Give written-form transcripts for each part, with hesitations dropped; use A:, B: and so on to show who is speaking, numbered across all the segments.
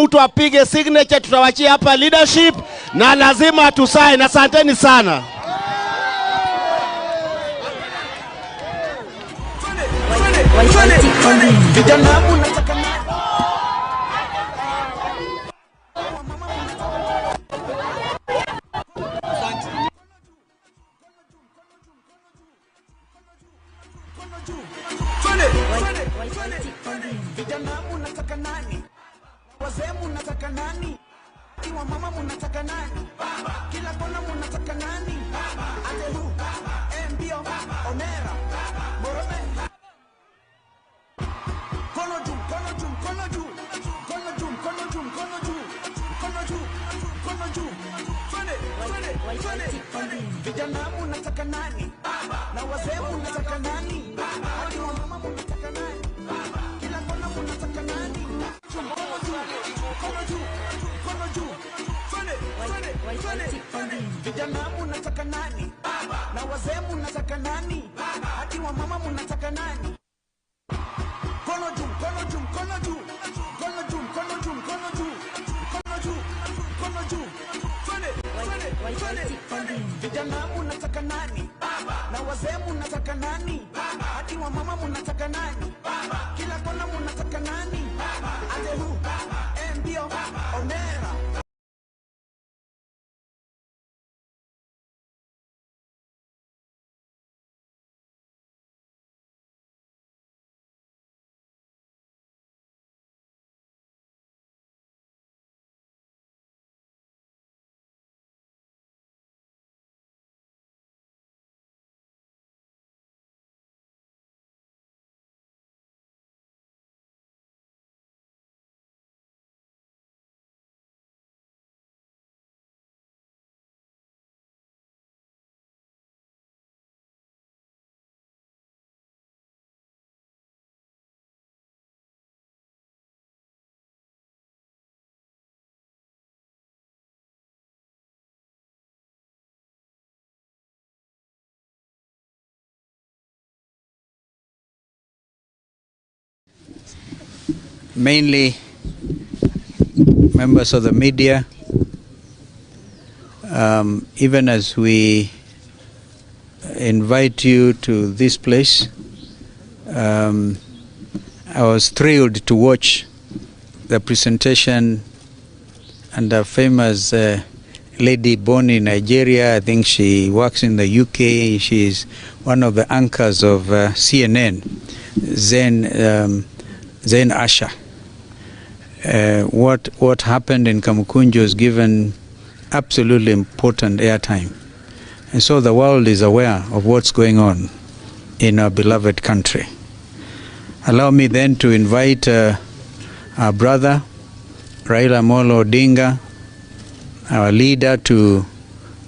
A: mtu apige signature, tutawachia hapa leadership na lazima tusaini. Asanteni sana.
B: Vijana munataka nani? Wazee munataka nani? Iwa mama munataka nani? Kila kona munataka nani? Ateru, Mbio, Onera, Morome. Kono juu, kono juu, kono juu. Kono juu, kono juu, kono juu. Kono juu, kono juu. Twende, twende, twende. Vijana munataka nani? Na wazee munataka nani? Iwa mama munataka nani? Kila kona munataka nani? Kono juu, kono juu, kono juu. Twende, twende, twende. Vijana munataka nani? Na wazee munataka nani? Hadi wa mama munataka nani? Kono juu, kono juu, kono juu. Kono juu, kono juu, kono juu. Kono juu, kono juu. Twende, twende, twende. Vijana munataka nani? Na wazee munataka nani? Hadi wa mama munataka nani? Kila kona munataka nani? Ateru, Mbio, Onera.
C: Mainly members of the media, even as we invite you to this place, I was thrilled to watch the presentation and the famous lady born in Nigeria. I think she works in the UK. She is one of the anchors of CNN, Zain Asha. What happened in Kamukunji was given absolutely important airtime. And so the world is aware of what's going on in our beloved country. Allow me then to invite our brother, Raila Amolo Odinga, our leader, to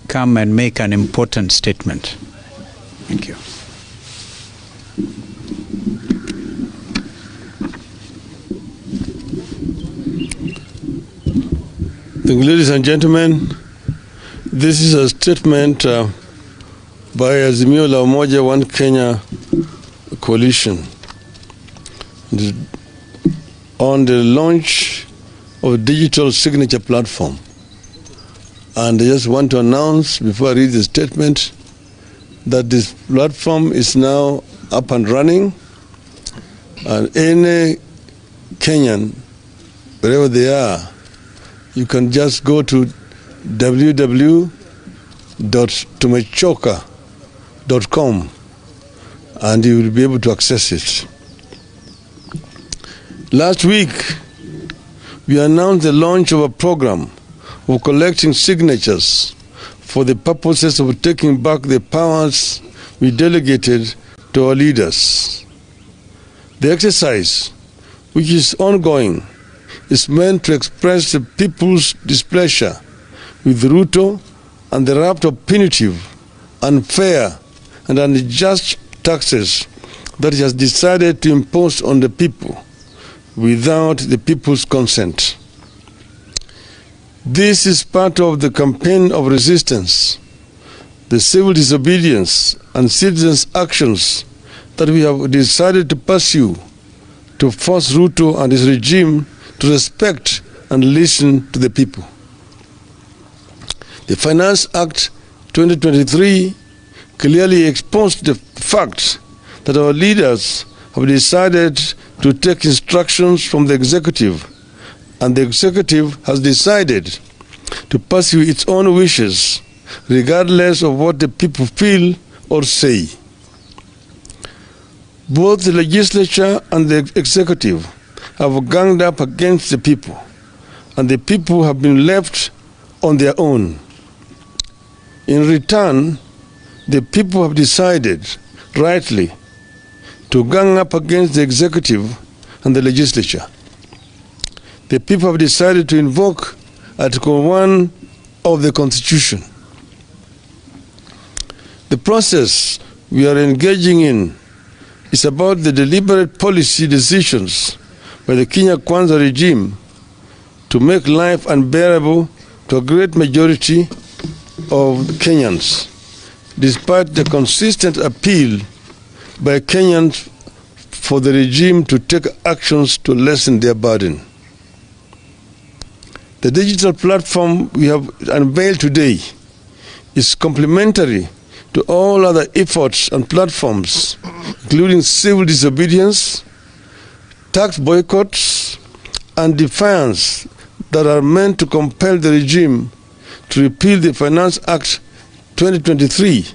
C: come and make an important statement. Thank you.
D: Ladies and gentlemen, this is a statement by Azimio La Umoja One Kenya Coalition on the launch of digital signature platform. And I just want to announce before I read the statement that this platform is now up and running, and any Kenyan, wherever they are, you can just go to www.tumechoka.com and you will be able to access it. Last week, we announced the launch of a program of collecting signatures for the purposes of taking back the powers we delegated to our leaders. The exercise, which is ongoing, is meant to express the people's displeasure with Ruto and the raft of punitive, unfair, and unjust taxes that he has decided to impose on the people without the people's consent. This is part of the campaign of resistance, the civil disobedience and citizens' actions that we have decided to pursue to force Ruto and his regime to respect and listen to the people. The Finance Act 2023 clearly exposed the fact that our leaders have decided to take instructions from the executive, and the executive has decided to pursue its own wishes, regardless of what the people feel or say. Both the legislature and the executive have ganged up against the people, and the people have been left on their own. In return, the people have decided, rightly, to gang up against the executive and the legislature. The people have decided to invoke Article 1 of the Constitution. The process we are engaging in is about the deliberate policy decisions by the Kenya Kwanza regime to make life unbearable to a great majority of Kenyans, despite the consistent appeal by Kenyans for the regime to take actions to lessen their burden. The digital platform we have unveiled today is complementary to all other efforts and platforms, including civil disobedience, tax boycotts, and defiance that are meant to compel the regime to repeal the Finance Act 2023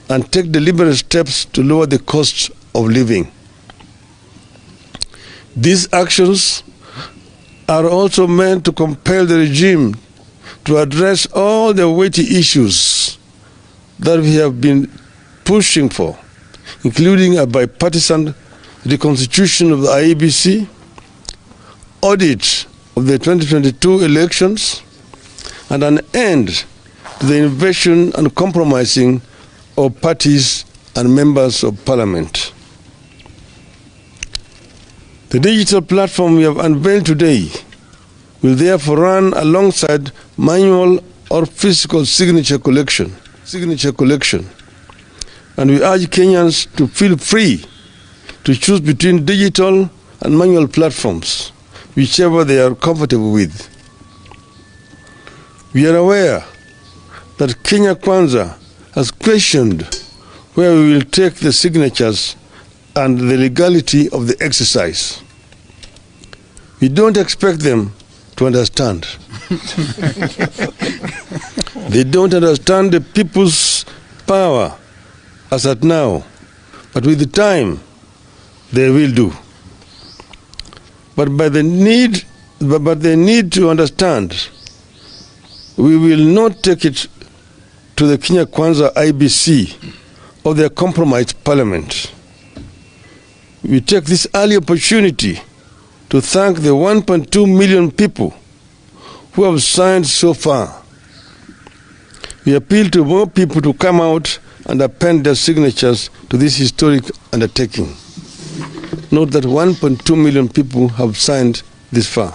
D: and take deliberate steps to lower the cost of living. These actions are also meant to compel the regime to address all the weighty issues that we have been pushing for, including a bipartisan reconstitution of the IEBC, audit of the 2022 elections, and an end to the invasion and compromising of parties and members of parliament. The digital platform we have unveiled today will therefore run alongside manual or physical signature collection, and we urge Kenyans to feel free to choose between digital and manual platforms, whichever they are comfortable with. We are aware that Kenya Kwanza has questioned where we will take the signatures and the legality of the exercise. We don't expect them to understand. They don't understand the people's power as at now, but with the time, they will do. But they need to understand, we will not take it to the Kenya Kwanza IBC or their compromised parliament. We take this early opportunity to thank the 1.2 million people who have signed so far. We appeal to more people to come out and append their signatures to this historic undertaking. Note that 1.2 million people have signed this far.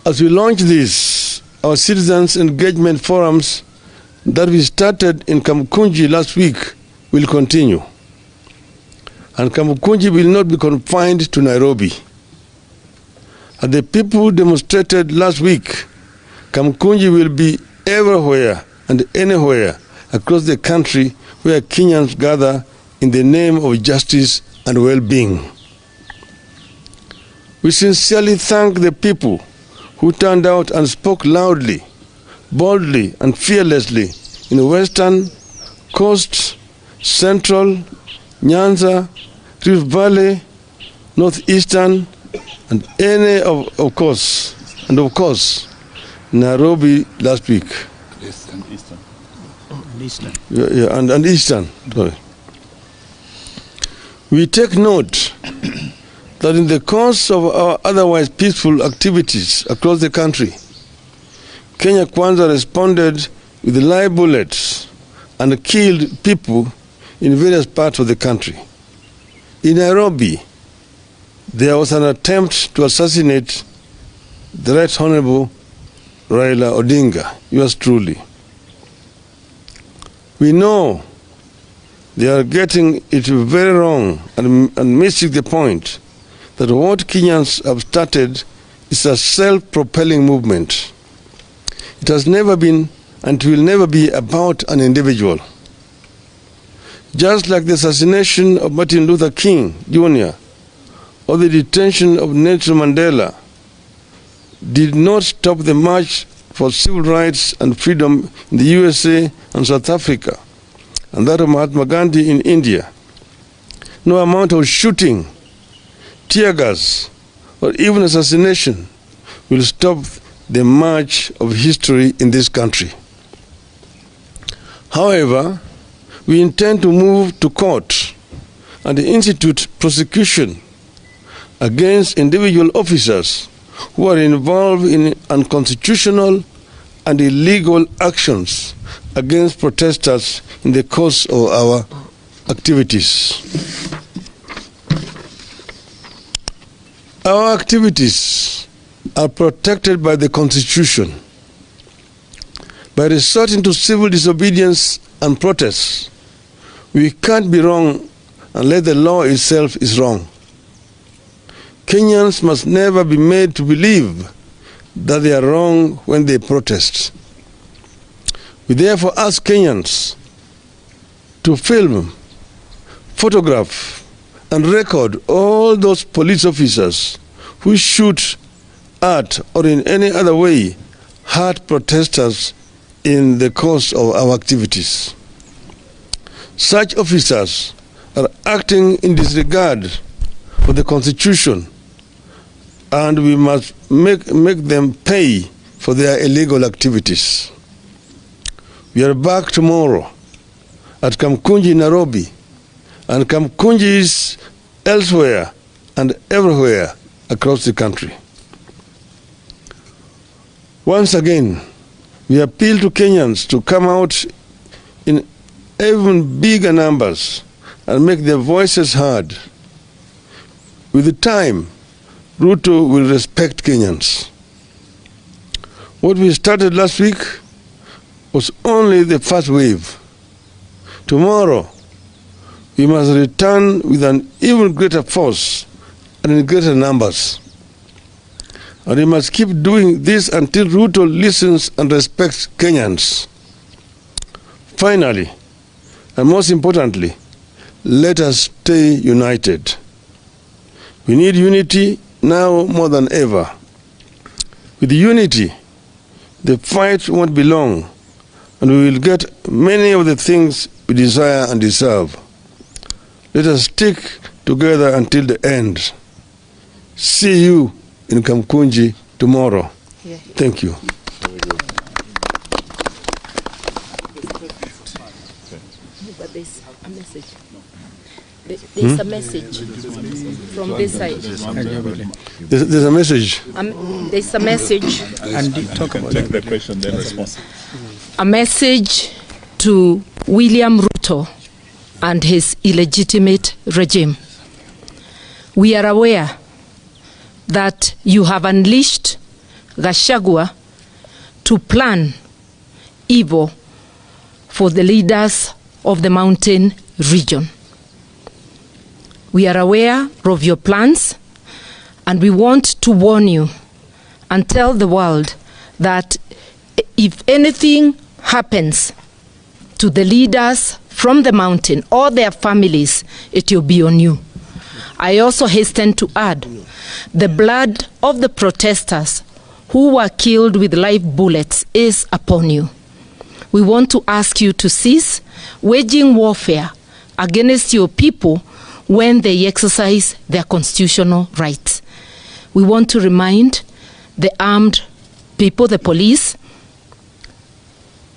D: As we launch this, our citizens' engagement forums that we started in Kamukunji last week will continue. And Kamukunji will not be confined to Nairobi. As the people demonstrated last week, Kamukunji will be everywhere and anywhere across the country where Kenyans gather in the name of justice and well-being. We sincerely thank the people who turned out and spoke loudly, boldly, and fearlessly in Western, Coast, Central, Nyanza, Rift Valley, Northeastern, and any of course, Nairobi last week.
E: And Eastern.
C: And Eastern.
D: Yeah, and Eastern. Sorry. We take note that in the course of our otherwise peaceful activities across the country, Kenya Kwanza responded with live bullets and killed people in various parts of the country. In Nairobi, there was an attempt to assassinate the Right Honorable Raila Odinga, yours truly. We know they are getting it very wrong and missing the point that what Kenyans have started is a self-propelling movement. It has never been and will never be about an individual. Just like the assassination of Martin Luther King Jr. or the detention of Nelson Mandela did not stop the march for civil rights and freedom in the USA and South Africa, and that of Mahatma Gandhi in India. No amount of shooting, tear gas, or even assassination will stop the march of history in this country. However, we intend to move to court and institute prosecution against individual officers who are involved in unconstitutional and illegal actions against protesters in the course of our activities. Our activities are protected by the Constitution. By resorting to civil disobedience and protests, we can't be wrong unless the law itself is wrong. Kenyans must never be made to believe that they are wrong when they protest. We therefore ask Kenyans to film, photograph, and record all those police officers who shoot at or in any other way hurt protesters in the course of our activities. Such officers are acting in disregard of the Constitution, and we must make them pay for their illegal activities. We are back tomorrow at Kamkunji, Nairobi, and Kamkunjis elsewhere and everywhere across the country. Once again, we appeal to Kenyans to come out in even bigger numbers and make their voices heard. With the time, Ruto will respect Kenyans. What we started last week was only the first wave. Tomorrow, we must return with an even greater force and in greater numbers. And we must keep doing this until Ruto listens and respects Kenyans. Finally, and most importantly, let us stay united. We need unity now more than ever. With unity, the fight won't be long, and we will get many of the things we desire and deserve. Let us stick together until the end. See you in Kamkunji tomorrow.
E: Yeah.
D: Thank you.
E: But there's a message. There's a message from this side.
D: There's a message.
E: There's a message.
C: And talk about
F: Take the question, then response.
E: A message to William Ruto and his illegitimate regime. We are aware that you have unleashed Gachagua to plan evil for the leaders of the mountain region. We are aware of your plans, and we want to warn you and tell the world that if anything happens to the leaders from the mountain or their families, it will be on you. I also hasten to add, the blood of the protesters who were killed with live bullets is upon you. We want to ask you to cease waging warfare against your people when they exercise their constitutional rights. We want to remind the armed people, the police,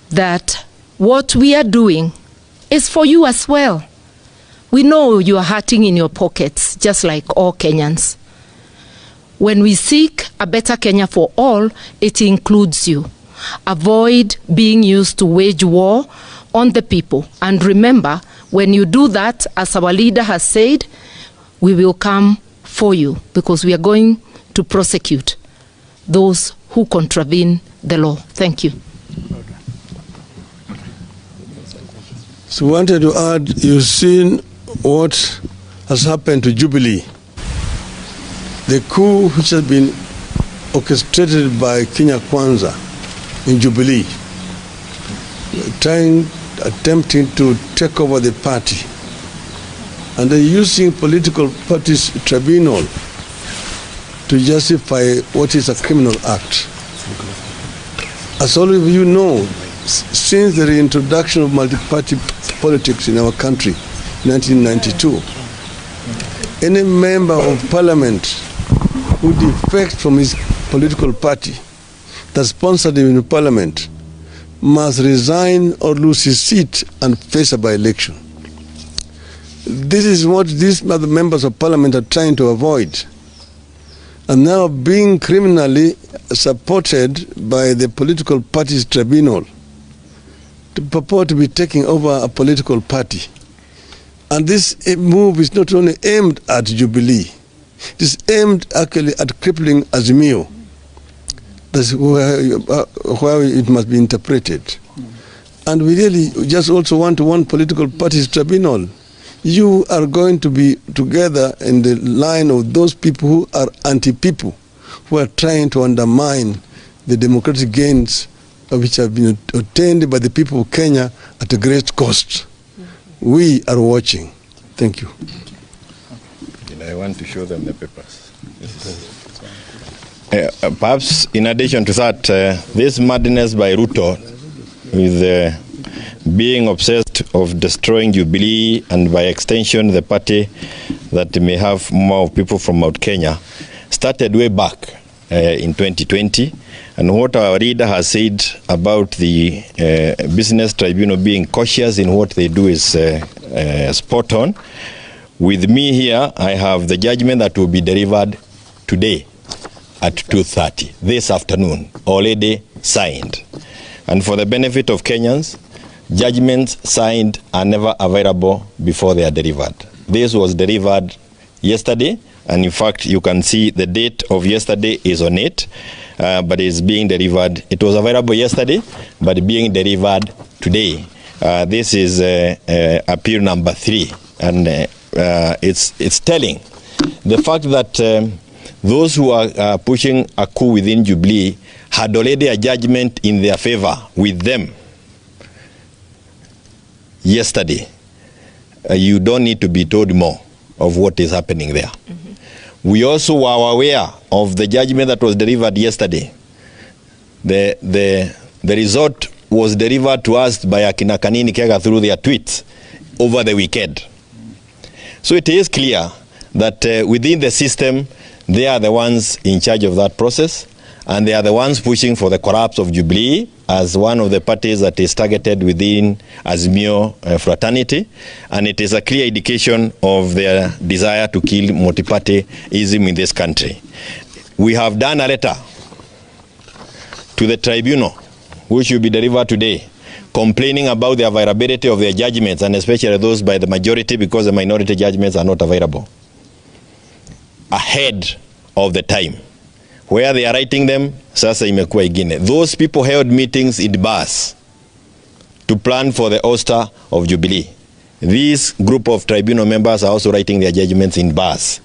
E: that what we are doing is for you as well. We know you are hurting in your pockets, just like all Kenyans. When we seek a better Kenya for all, it includes you. Avoid being used to wage war on the people. And remember, when you do that, as our leader has said, we will come for you, because we are going to prosecute those who contravene the law. Thank you.
D: So I wanted to add, you've seen what has happened to Jubilee. The coup which has been orchestrated by Kenya Kwanza in Jubilee, attempting to take over the party, and then using political parties tribunal to justify what is a criminal act. As all of you know, since the reintroduction of multi-party politics in our country, 1992, any member of parliament who defects from his political party that sponsored him in parliament must resign or lose his seat and face a by-election. This is what these other members of parliament are trying to avoid, and now being criminally supported by the political parties tribunal to purport to be taking over a political party. And this move is not only aimed at Jubilee, it is aimed actually at crippling Azimio. That's where it must be interpreted. And we really just also want to one political parties tribunal. You are going to be together in the line of those people who are anti-people, who are trying to undermine the democratic gains which have been obtained by the people of Kenya at a great cost. We are watching. Thank you.
F: And I want to show them the papers. Perhaps in addition to that, this madness by Ruto with being obsessed of destroying Jubilee and by extension the party that may have more people from Mount Kenya started way back in 2020. And what our leader has said about the business tribunal being cautious in what they do is spot on. With me here, I have the judgment that will be delivered today at 2:30 this afternoon, already signed. And for the benefit of Kenyans, judgments signed are never available before they are delivered. This was delivered yesterday, and in fact, you can see the date of yesterday is on it, but it's being delivered. It was available yesterday, but being delivered today. This is appeal number 3, and it's telling. The fact that those who are pushing a coup within Jubilee had already a judgment in their favor with them yesterday. You don't need to be told more of what is happening there. Mm-hmm. We also were aware of the judgment that was delivered yesterday. The result was delivered to us by Akina Kanini Kega through their tweets over the weekend. So it is clear that within the system, they are the ones in charge of that process, and they are the ones pushing for the collapse of Jubilee as one of the parties that is targeted within Azimio fraternity, and it is a clear indication of their desire to kill multipartyism in this country. We have done a letter to the tribunal, which will be delivered today, complaining about the availability of their judgments, and especially those by the majority, because the minority judgments are not available ahead of the time. Where they are writing them, sasa imekuwa ingine. Those people held meetings in bars to plan for the ouster of Jubilee. This group of tribunal members are also writing their judgments in bars,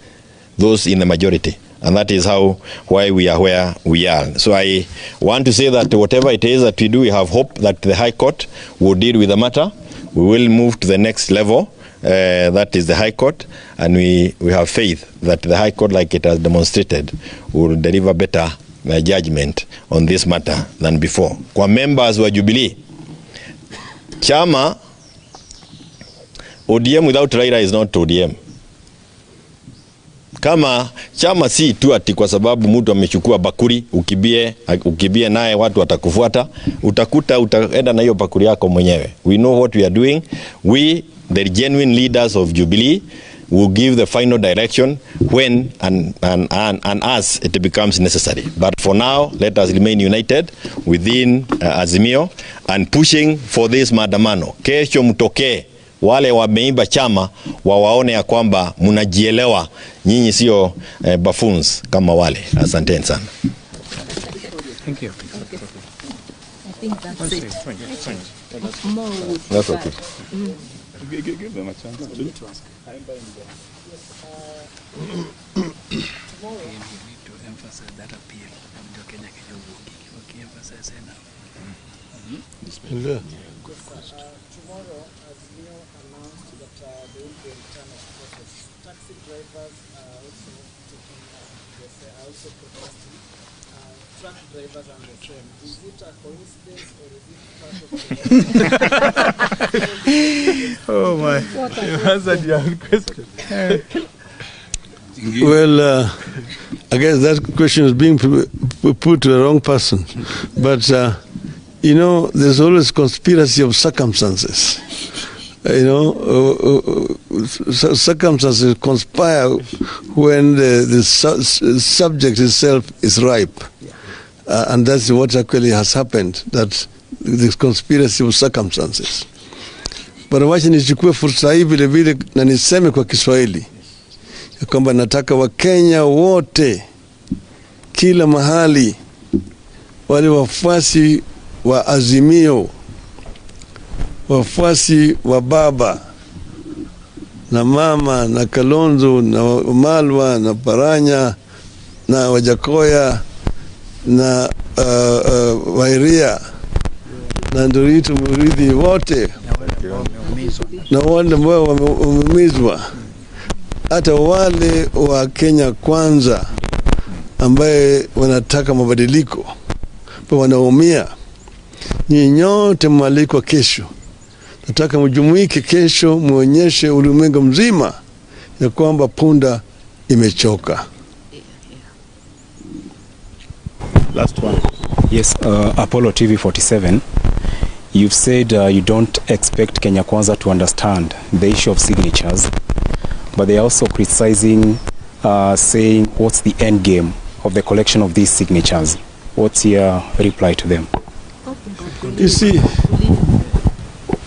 F: those in the majority. And that is why we are where we are. So I want to say that whatever it is that we do, we have hope that the High Court will deal with the matter. We will move to the next level. That is the High Court, and we have faith that the High Court, like it has demonstrated, will deliver better judgment on this matter than before. Kwa members wa Jubilee, chama ODM without Raila is not ODM. Kama chama si tu ati kwa sababu mtu amechukua bakuri, ukibie naye watu watakufuata, utakuta utaenda na hiyo bakuri yako mwenyewe. We know what we are doing. We, the genuine leaders of Jubilee, will give the final direction when and as it becomes necessary. But for now, let us remain united within Azimio and pushing for this maandamano. Kesho mtokee, wale wameimba chama wawaone ya kwamba mnajielewa, nyinyi sio buffoons kama wale. Asanteni sana.
C: Thank you.
E: Okay. I think that's it. More would be
F: That's okay.
G: Give them a chance to ask.
C: You need to emphasize that appeal.
D: Bismillah.
H: Tomorrow, Azimio announced that there will be a return of protests. Taxi drivers are also taking, are also protesting. Truck drivers are the same. Is it a coincidence or is it part of the...
G: Oh my! You answered your own question.
D: Well, I guess that question is being put to the wrong person, but. You know, there's always conspiracy of circumstances. You know, circumstances conspire when the subject itself is ripe. And that's what actually has happened, that this conspiracy of circumstances. But wacha nichukue fursa hii vile vile na niseme kwa Kiswahili ya kwamba nataka Wakenya wote kila mahali, wale wafuasi wa Azimio, wafuasi wa baba na mama na Kalonzo na Malwa na Paranya na Wajakoya na Wairia na Nduritu Murithi wote na wale ambao wameumizwa, hata wale wa Kenya Kwanza ambaye wanataka mabadiliko wanaumia, nyinyi nyote mwalikwa kesho. Nataka mjumuike kesho, muonyeshe ulimwengu mzima ya kwamba punda imechoka.
G: Last one.
I: Yes, Apollo TV 47. You've said you don't expect Kenya Kwanza to understand the issue of signatures, but they are also criticizing, saying what's the end game of the collection of these signatures? What's your reply to them?
D: You see,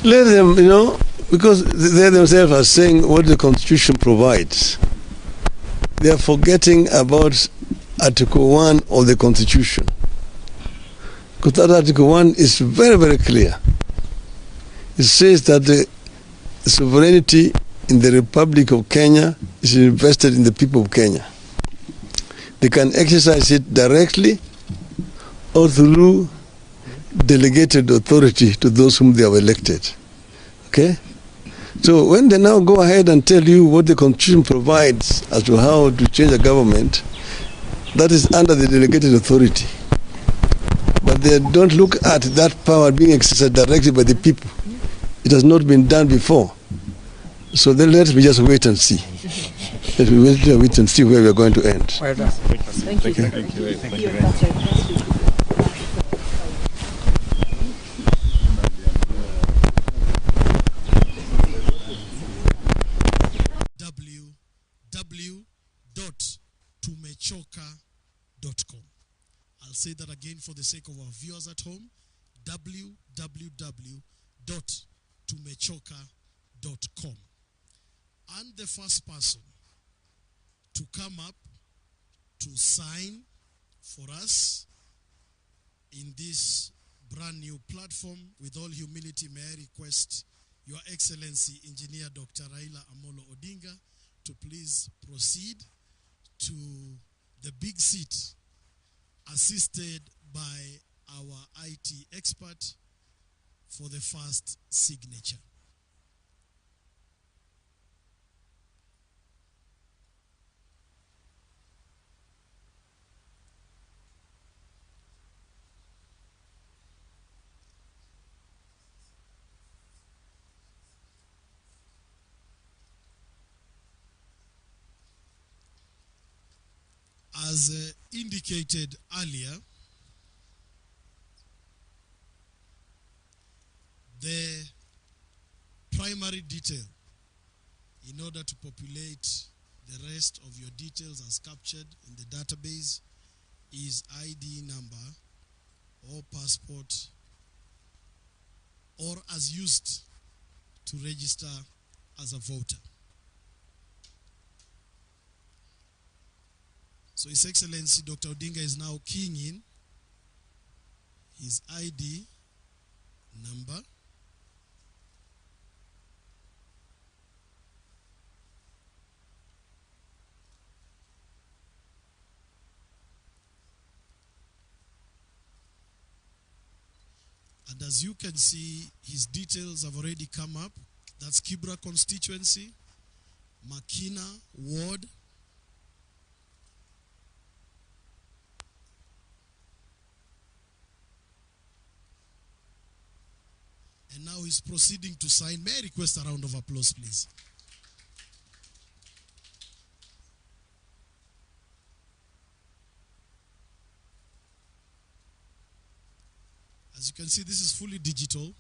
D: let them, you know, because they themselves are saying what the Constitution provides. They are forgetting about Article 1 of the Constitution. Because that Article 1 is very, very clear. It says that the sovereignty in the Republic of Kenya is invested in the people of Kenya. They can exercise it directly or through delegated authority to those whom they have elected. Okay? So when they now go ahead and tell you what the Constitution provides as to how to change a government, that is under the delegated authority. But they don't look at that power being exercised directly by the people. It has not been done before. So then let me just wait and see. Let me wait and see where we are going to end.
H: Well done. Thank you.
G: Thank you. Thank you. Thank you.
J: www.tumechoka.com. I'll say that again for the sake of our viewers at home, www.tumechoka.com. And the first person to come up to sign for us in this brand new platform, with all humility, may I request Your Excellency Engineer Dr. Raila Amolo Odinga to please proceed to the big seat, assisted by our IT expert for the first signature. As indicated earlier, the primary detail in order to populate the rest of your details as captured in the database is ID number or passport, or as used to register as a voter. So His Excellency Dr. Odinga is now keying in his ID number. And as you can see, his details have already come up. That's Kibra constituency, Makina ward. And now he's proceeding to sign. May I request a round of applause, please? As you can see, this is fully digital.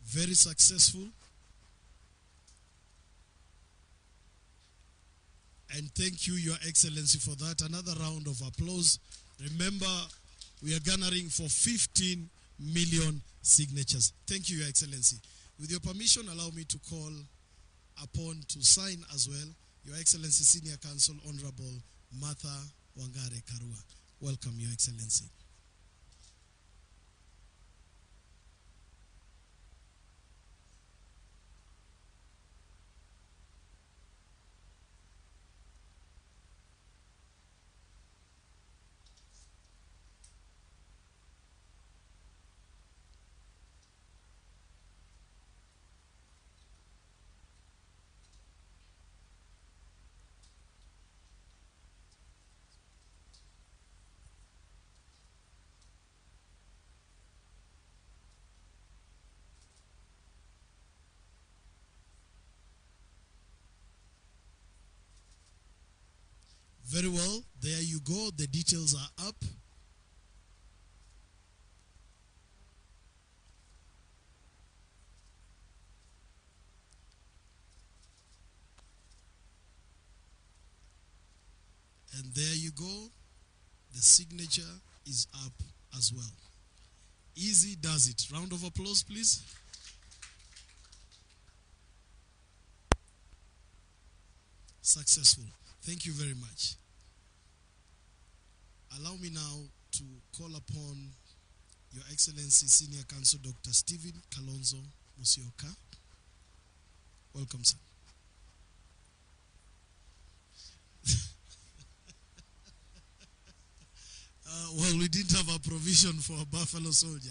J: Very successful. And thank you, Your Excellency, for that. Another round of applause. Remember, we are garnering for 15 million signatures. Thank you, Your Excellency. With your permission, allow me to call upon to sign as well, Your Excellency Senior Counsel, Honorable Martha Wangare Karua. Welcome, Your Excellency. Very well, there you go. The details are up. And there you go. The signature is up as well. Easy does it. Round of applause, please. Successful. Thank you very much. Allow me now to call upon Your Excellency Senior Counsel Dr. Stephen Kalonzo Musyoka. Welcome, sir. Well, we didn't have a provision for a buffalo soldier.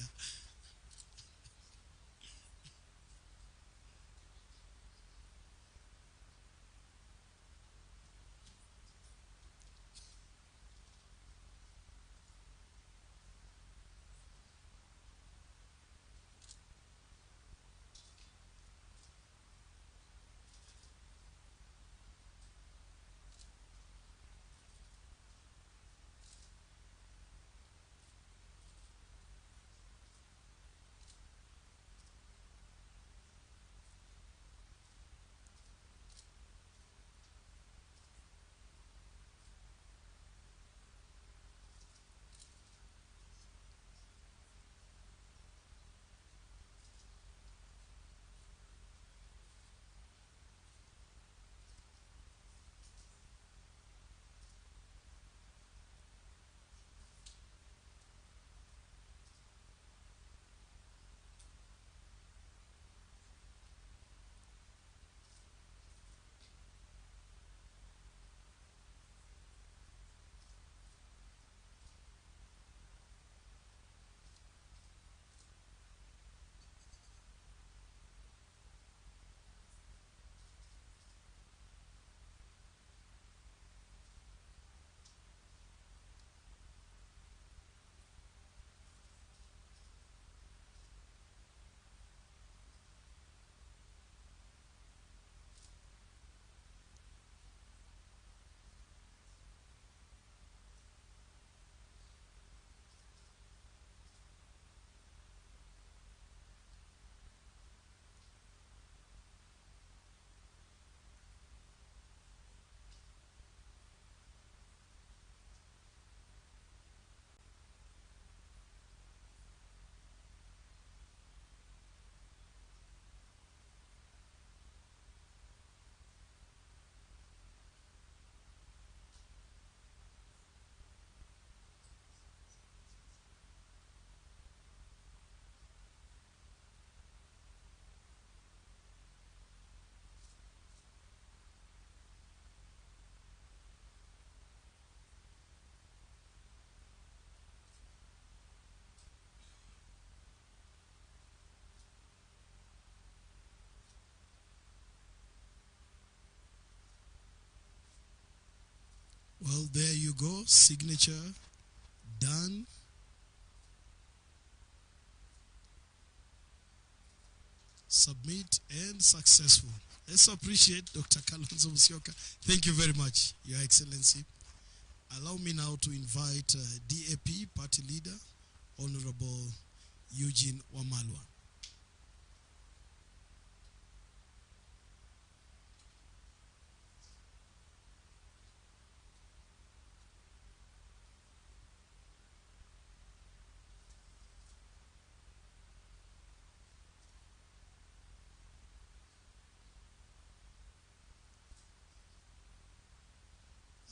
J: Well, there you go. Signature done. Submit and successful. Let's appreciate Dr. Kalonzo Musyoka. Thank you very much, Your Excellency. Allow me now to invite DAP Party Leader, Honorable Eugene Wamalwa.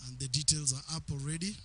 J: And the details are up already.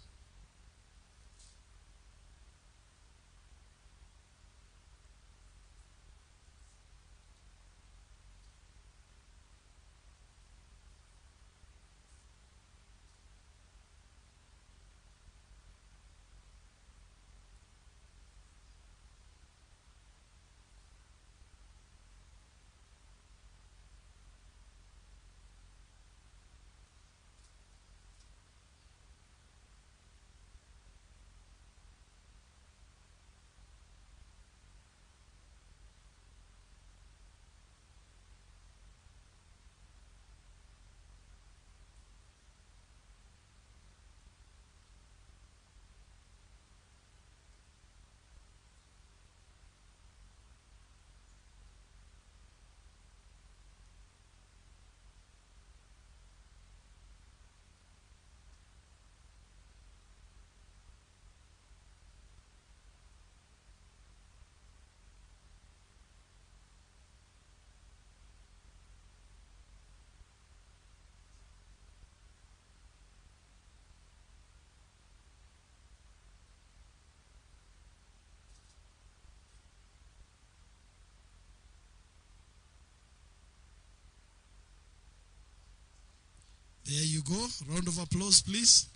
J: There you go. Round of applause, please.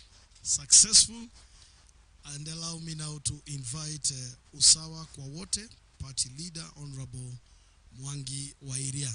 J: Successful. And allow me now to invite Usawa Kwa Wote, Party Leader, Honorable Mwangi Wa Iria.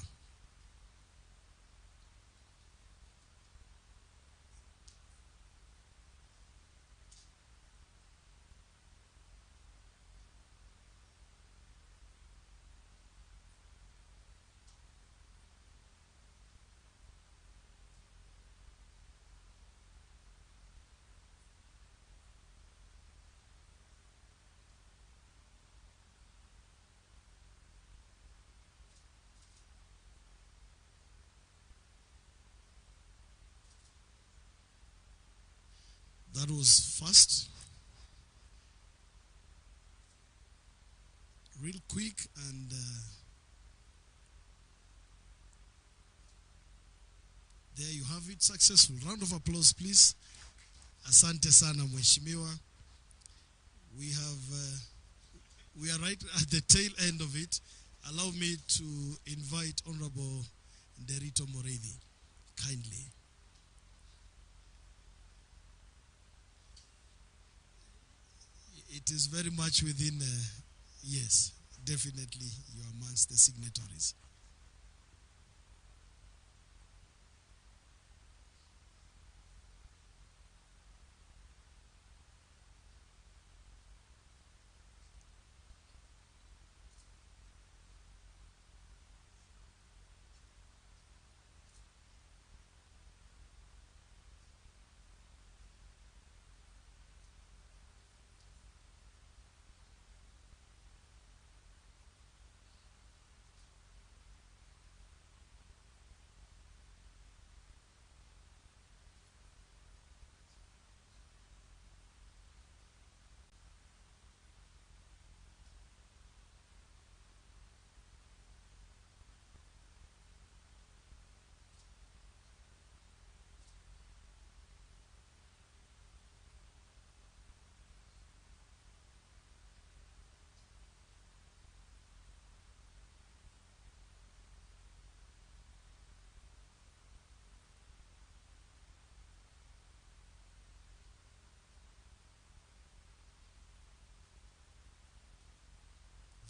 J: That was fast, real quick, and there you have it, successful. Round of applause, please. Asante sana, Mheshimiwa. We have, we are right at the tail end of it. Allow me to invite Honorable Nderitu Muriithi, kindly. It is very much within, yes, definitely you are amongst the signatories.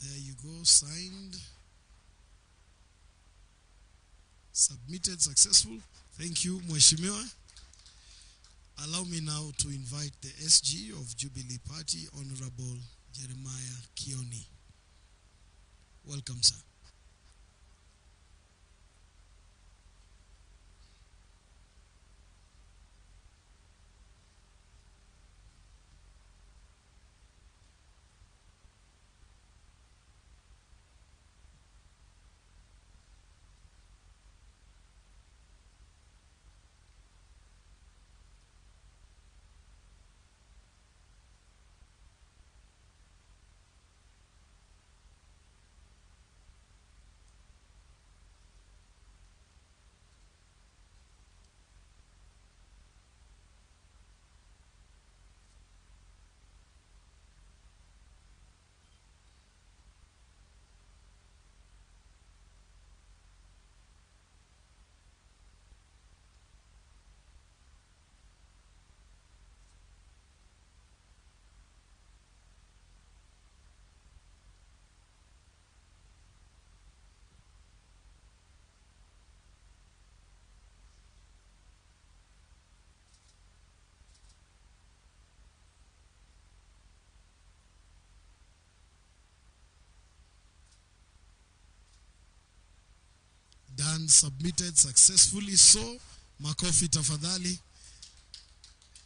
J: There you go, signed, submitted, successful. Thank you, Mheshimiwa. Allow me now to invite the SG of Jubilee Party, Honorable Jeremiah Kioni. Welcome, sir. Done, submitted successfully. So, makofi tafadhali.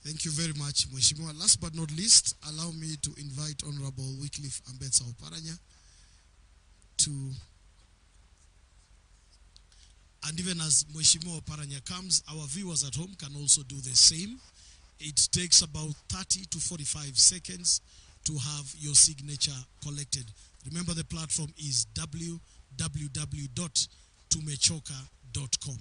J: Thank you very much, Mheshimiwa. Last but not least, allow me to invite Honorable Wycliffe Ambetsa Oparanya to, and even as Mheshimiwa Oparanya comes, our viewers at home can also do the same. It takes about 30 to 45 seconds to have your signature collected. Remember, the platform is www.tumechoka.com.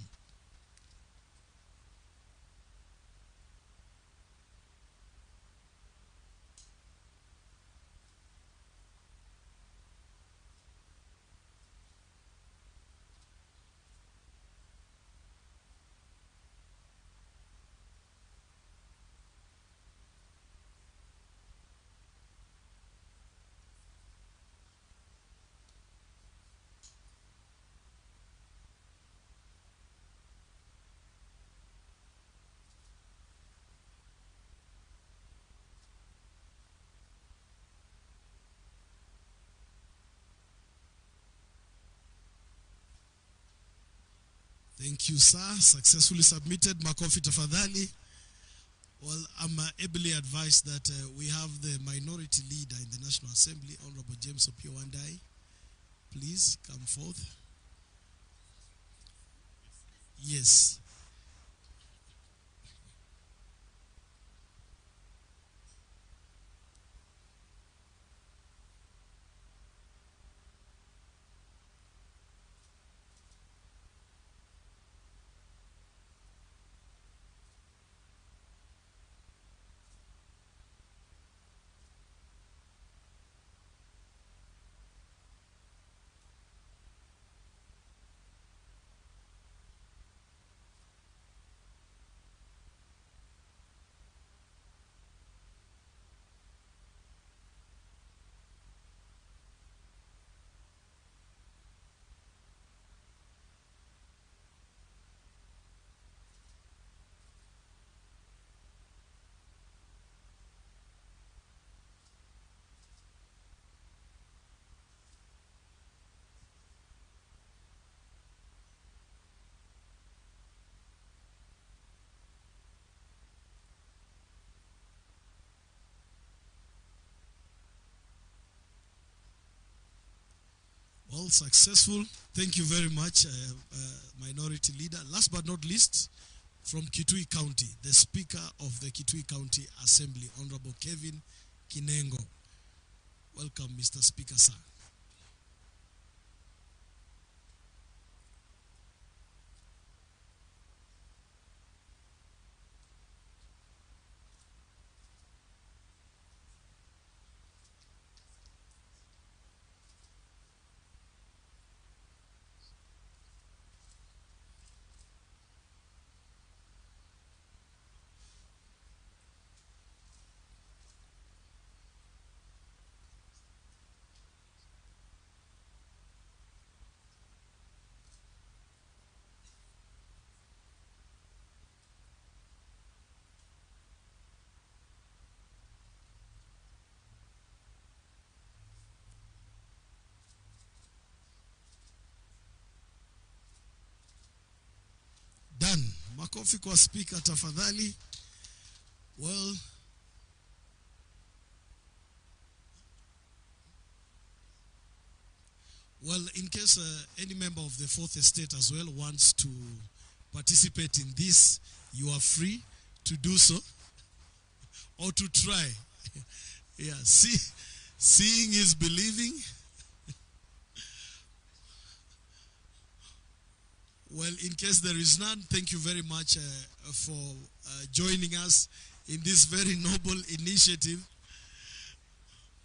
J: Thank you, sir. Successfully submitted. Makofi tafadhali. Well, I'm ably advised that we have the minority leader in the National Assembly, Honorable James Opiyo Wandayi. Please come forth. Yes. All successful. Thank you very much, Minority Leader. Last but not least, from Kitui County, the Speaker of the Kitui County Assembly, Honorable Kevin Kinengo. Welcome, Mr. Speaker, sir. Makofi kwa speaker tafadhali. Well, in case any member of the Fourth Estate as well wants to participate in this, you are free to do so or to try. Yeah, seeing is believing. Well, in case there is none, thank you very much for joining us in this very noble initiative.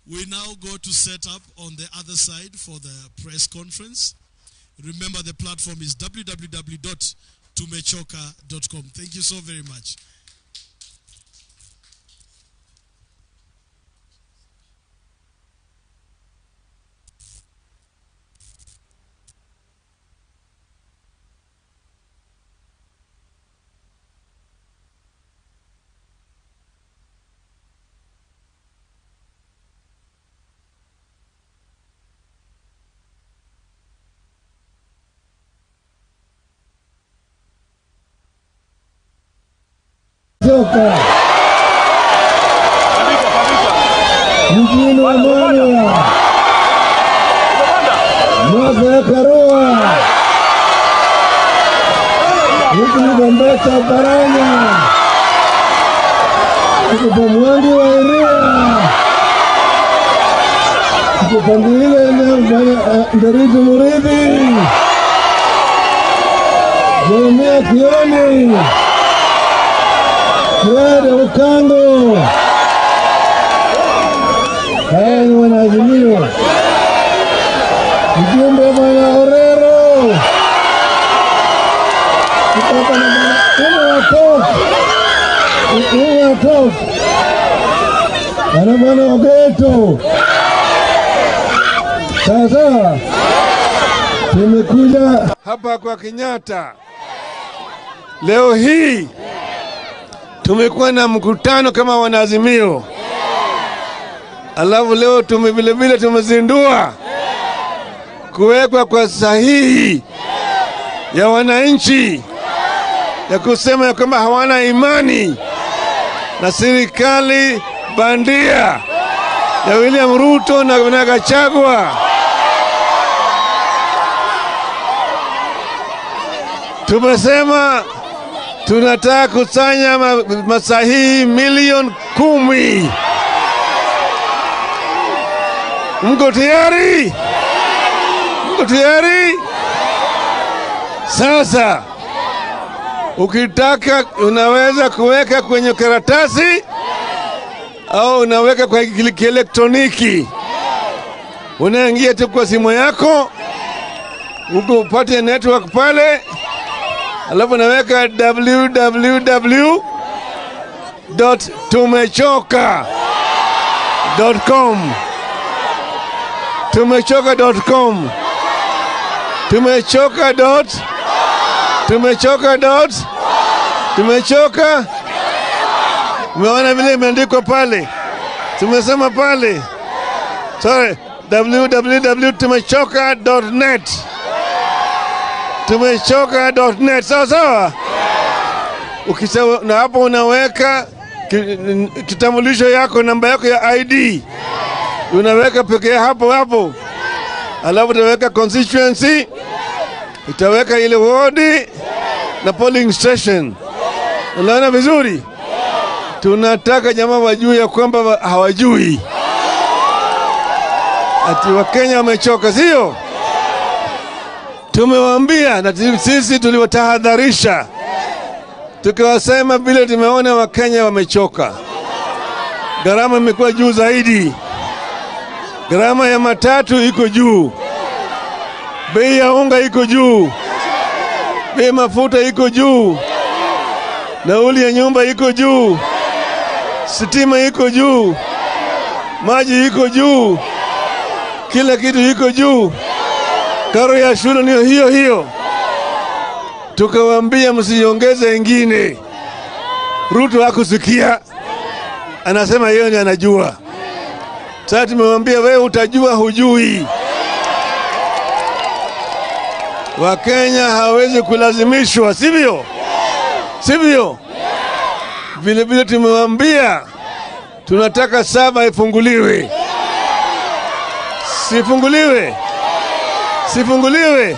J: We now go to set up on the other side for the press conference. Remember, the platform is www.tumechoka.com. Thank you so very much.
K: Choka mjini wa Mwana Mwaka ya Karua huku ni Gombeta Baranya huku Pamwangi wa Iria huku Pangile Nderitu Murithi Jeremia Kioni Fred Okango. Haya ni wanaazimio. Mjumbe Bwana Orero kutoka na Bwana Top na Bwana Ogeto. Sasa tumekuja
D: hapa kwa Kenyatta leo hii. Tumekuwa na mkutano kama wanaazimio. Alafu leo vile vile tumezindua kuwekwa kwa sahihi ya wananchi ya kusema ya kwamba hawana imani na serikali bandia ya William Ruto na Gachagua. Tumesema tunataka kusanya masahihi 10,000,000. Mko tayari? Mko tayari? Sasa ukitaka unaweza kuweka kwenye karatasi au unaweka kwa kielektroniki. Unaingia tu kwa simu yako, uko upate network pale, alafu naweka www.tumechoka.com. Tumechoka.com. Tumechoka dot. Tumechoka dot. Tumechoka. Umeona vile imeandikwa pale. Tumesema pale. Sorry, www.tumechoka.net. Tumechoka.net. Sawa sawa. Ukisema na hapo unaweka kitambulisho yako, namba yako ya ID. Unaweka pekee hapo hapo. Alafu utaweka constituency, utaweka ile ward na polling station. Unaona vizuri? Tunataka jamaa wajue ya kwamba hawajui. Ati Wakenya wamechoka, sio? Tumewaambia na sisi tuliwatahadharisha. Tukiwasema vile tumeona Wakenya wamechoka. Gharama imekuwa juu zaidi. Gharama ya matatu iko juu. Bei ya unga iko juu. Bei mafuta iko juu. Nauli ya nyumba iko juu. Sitima iko juu. Maji iko juu. Kila kitu iko juu. Karo ya shule ni hiyo hiyo. Tukawaambia msiongeze ingine. Ruto hakusikia. Anasema yeye ndiye anajua. Sasa tumemwambia wewe utajua hujui. Wakenya hawezi kulazimishwa, sivyo? Sivyo? Vile vile tumewaambia tunataka saba ifunguliwe. Sifunguliwe? Sifunguliwe?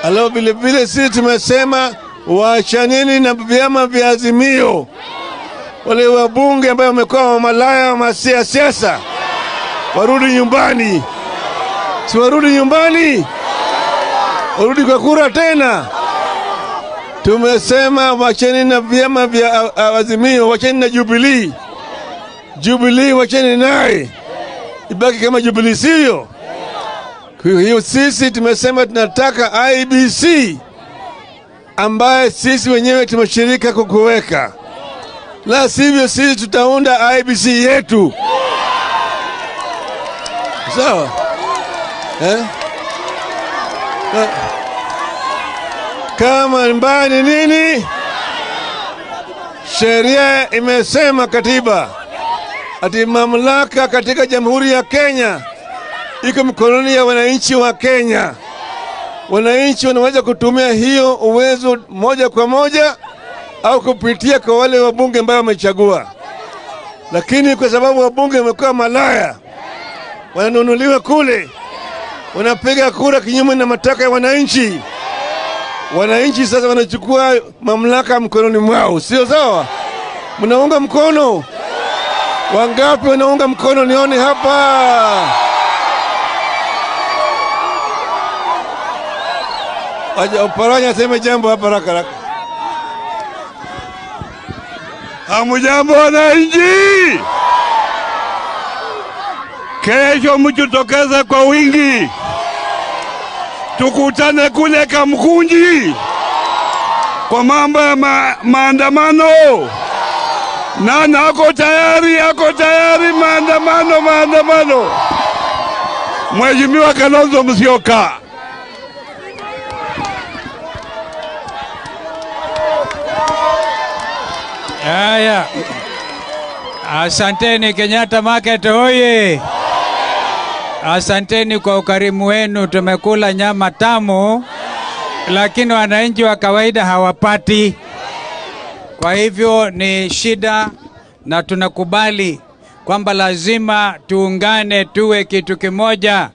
D: Alafu vile vile sisi tumesema waachaneni na vyama vya Azimio. Wale wabunge ambao wamekuwa malaya wa siasa warudi nyumbani. Si warudi nyumbani? Warudi kwa kura tena. Tumesema wacheni na vyama vya Azimio, wacheni na Jubilee. Jubilee wacheni naye, ibaki kama Jubilee, sio? Kwa hiyo sisi tumesema tunataka IEBC ambaye sisi wenyewe tumeshirika kukuweka. La sivyo sisi tutaunda IEBC yetu. Sawa? Kama mbaya ni nini? Sheria imesema, katiba, ati mamlaka katika Jamhuri ya Kenya iko mkononi ya wananchi wa Kenya. Wananchi wanaweza kutumia hiyo uwezo moja kwa moja au kupitia kwa wale wabunge ambao wamechagua. Lakini kwa sababu wabunge wamekuwa malaya, wananunuliwa kule, wanapiga kura kinyume na matakwa ya wananchi. Wananchi sasa wanachukua mamlaka mkononi mwao, sio sawa? Mnaunga mkono? Wangapi wanaunga mkono nione hapa? Aje Oparanya aseme jambo hapa haraka haraka.
L: Hamujambo wananchi. Kesho mjitokeze kwa wingi. Tukutane kule Kamkunji kwa mambo ya maandamano. Nani ako tayari? Ako tayari maandamano, maandamano. Mheshimiwa Kalonzo Musyoka.
C: Haya. Asanteni Kenyatta Market hoye. Asanteni kwa ukarimu wenu, tumekula nyama tamu, lakini wananchi wa kawaida hawapati. Kwa hivyo ni shida, na tunakubali kwamba lazima tuungane tuwe kitu kimoja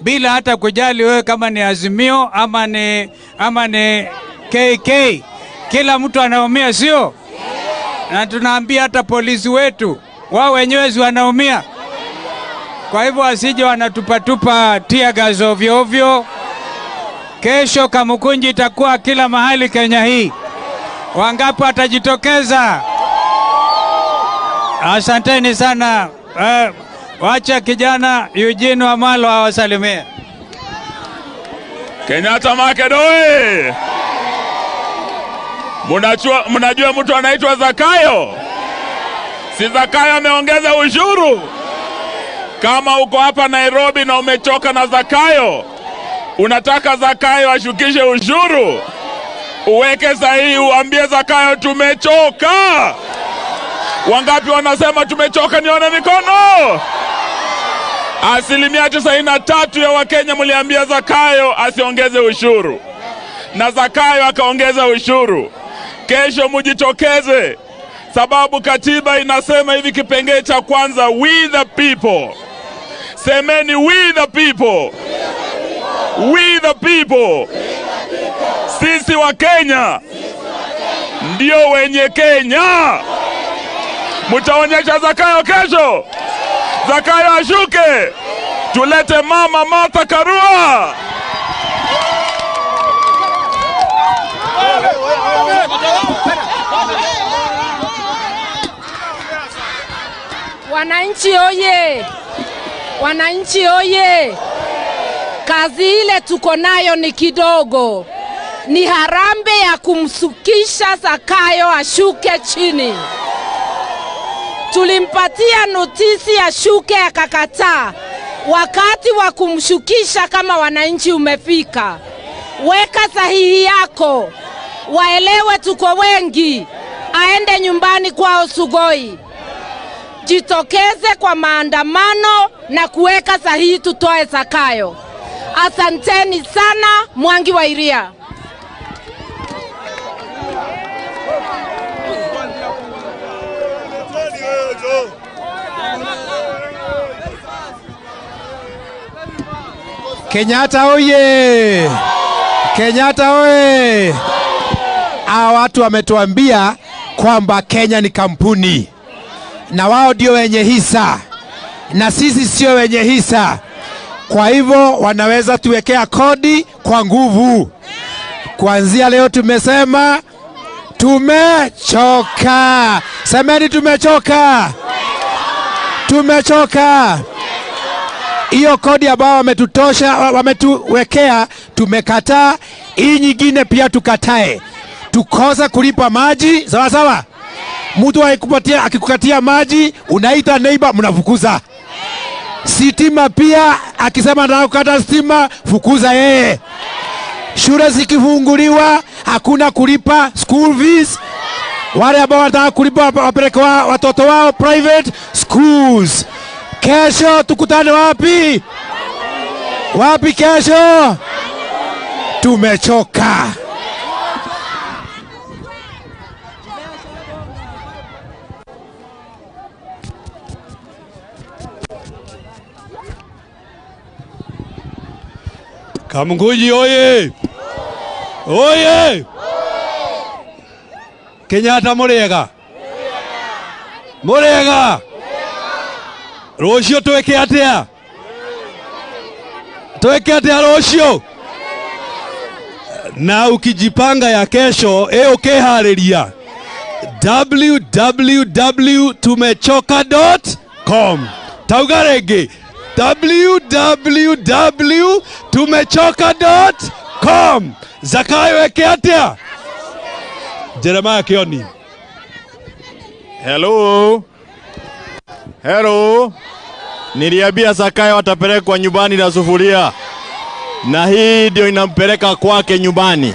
C: bila hata kujali wewe kama ni Azimio ama ni KK. Kila mtu anaumia, sio? Na tunaambia hata polisi wetu wao wenyewe wanaumia. Kwa hivyo wasije wanatupatupa tear gas ovyo ovyo. Kesho Kamukunji itakuwa kila mahali Kenya hii. Wangapi watajitokeza? Asanteni sana. Wacha kijana Eugene Wamalwa awasalimie.
L: Kenyatta Market oye! Mnajua mtu anaitwa Zakayo? Si Zakayo ameongeza ushuru? Kama uko hapa Nairobi na umechoka na Zakayo, unataka Zakayo ashukishe ushuru, uweke sahihi uambie Zakayo tumechoka. Wangapi wanasema tumechoka? Nione mikono. 93% ya Wakenya mliambia Zakayo asiongeze ushuru, na Zakayo akaongeza ushuru. Kesho mujitokeze, sababu katiba inasema hivi, kipengee cha kwanza, we the people. Semeni we the people. We the people. Sisi wa Kenya ndio wenye Kenya. Mutaonyesha Zakayo kesho. Zakayo ashuke, tulete mama Martha Karua.
E: Wananchi oye! Wananchi oye! Kazi ile tuko nayo ni kidogo. Ni harambe ya kumsukisha Zakayo ashuke chini. Tulimpatia notisi ashuke akakataa. Wakati wa kumshukisha kama wananchi umefika. Weka sahihi yako. Waelewe tuko wengi. Aende nyumbani kwao Sugoi. Jitokeze kwa maandamano na kuweka sahihi tutoe Zakayo. Asanteni sana. Mwangi wa Iria.
M: Kenyatta oye! Kenyatta oye! Hawa watu wametuambia kwamba Kenya ni kampuni na wao ndio wenye hisa na sisi sio wenye hisa. Kwa hivyo wanaweza tuwekea kodi kwa nguvu. Kuanzia leo tumesema tumechoka. Semeni tumechoka. Tumechoka. Hiyo kodi ambayo wametutosha, wametuwekea, tumekataa. Hii nyingine pia tukatae. Tukosa kulipa maji, sawa sawa. Mtu akikukatia maji, unaita neighbor, mnafukuza. Sitima pia, akisema anataka kukata stima, fukuza yeye. Shule zikifunguliwa, hakuna kulipa school fees. Wale ambao wanataka kulipa wapeleke watoto wao private schools. Kesho tukutane wapi? Wapi kesho? Tumechoka.
N: Kamukunji oye! Oye! Kenyatta murega! Murega! Rũciũ twĩke atĩa? Twĩke atĩa rũciũ? Na ukijipanga ya kesho, ukiharĩria www.tumechoka.com. Tauga rĩngĩ www.tumechoka.com. Zakayo eke atĩa? Jeremiah Kioni.
F: Hello. Hello. Niliambia Zakayo atapelekwa nyumbani na sufuria, na hii ndio inampeleka kwake nyumbani.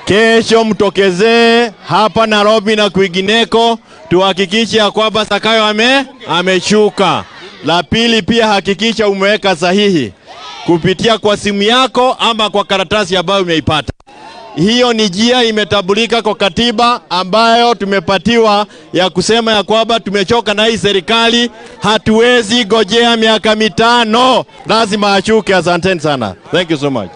F: Kesho mtokezee hapa Nairobi na kwingineko, tuhakikishe ya kwamba Zakayo ameshuka. La pili pia hakikisha umeweka sahihi kupitia kwa simu yako ama kwa karatasi ambayo umeipata. Hiyo ni njia imetambulika kwa katiba ambayo tumepatiwa ya kusema ya kwamba tumechoka na hii serikali, hatuwezi gojea miaka 5, lazima ashuke. Asanteni sana. Thank you so much.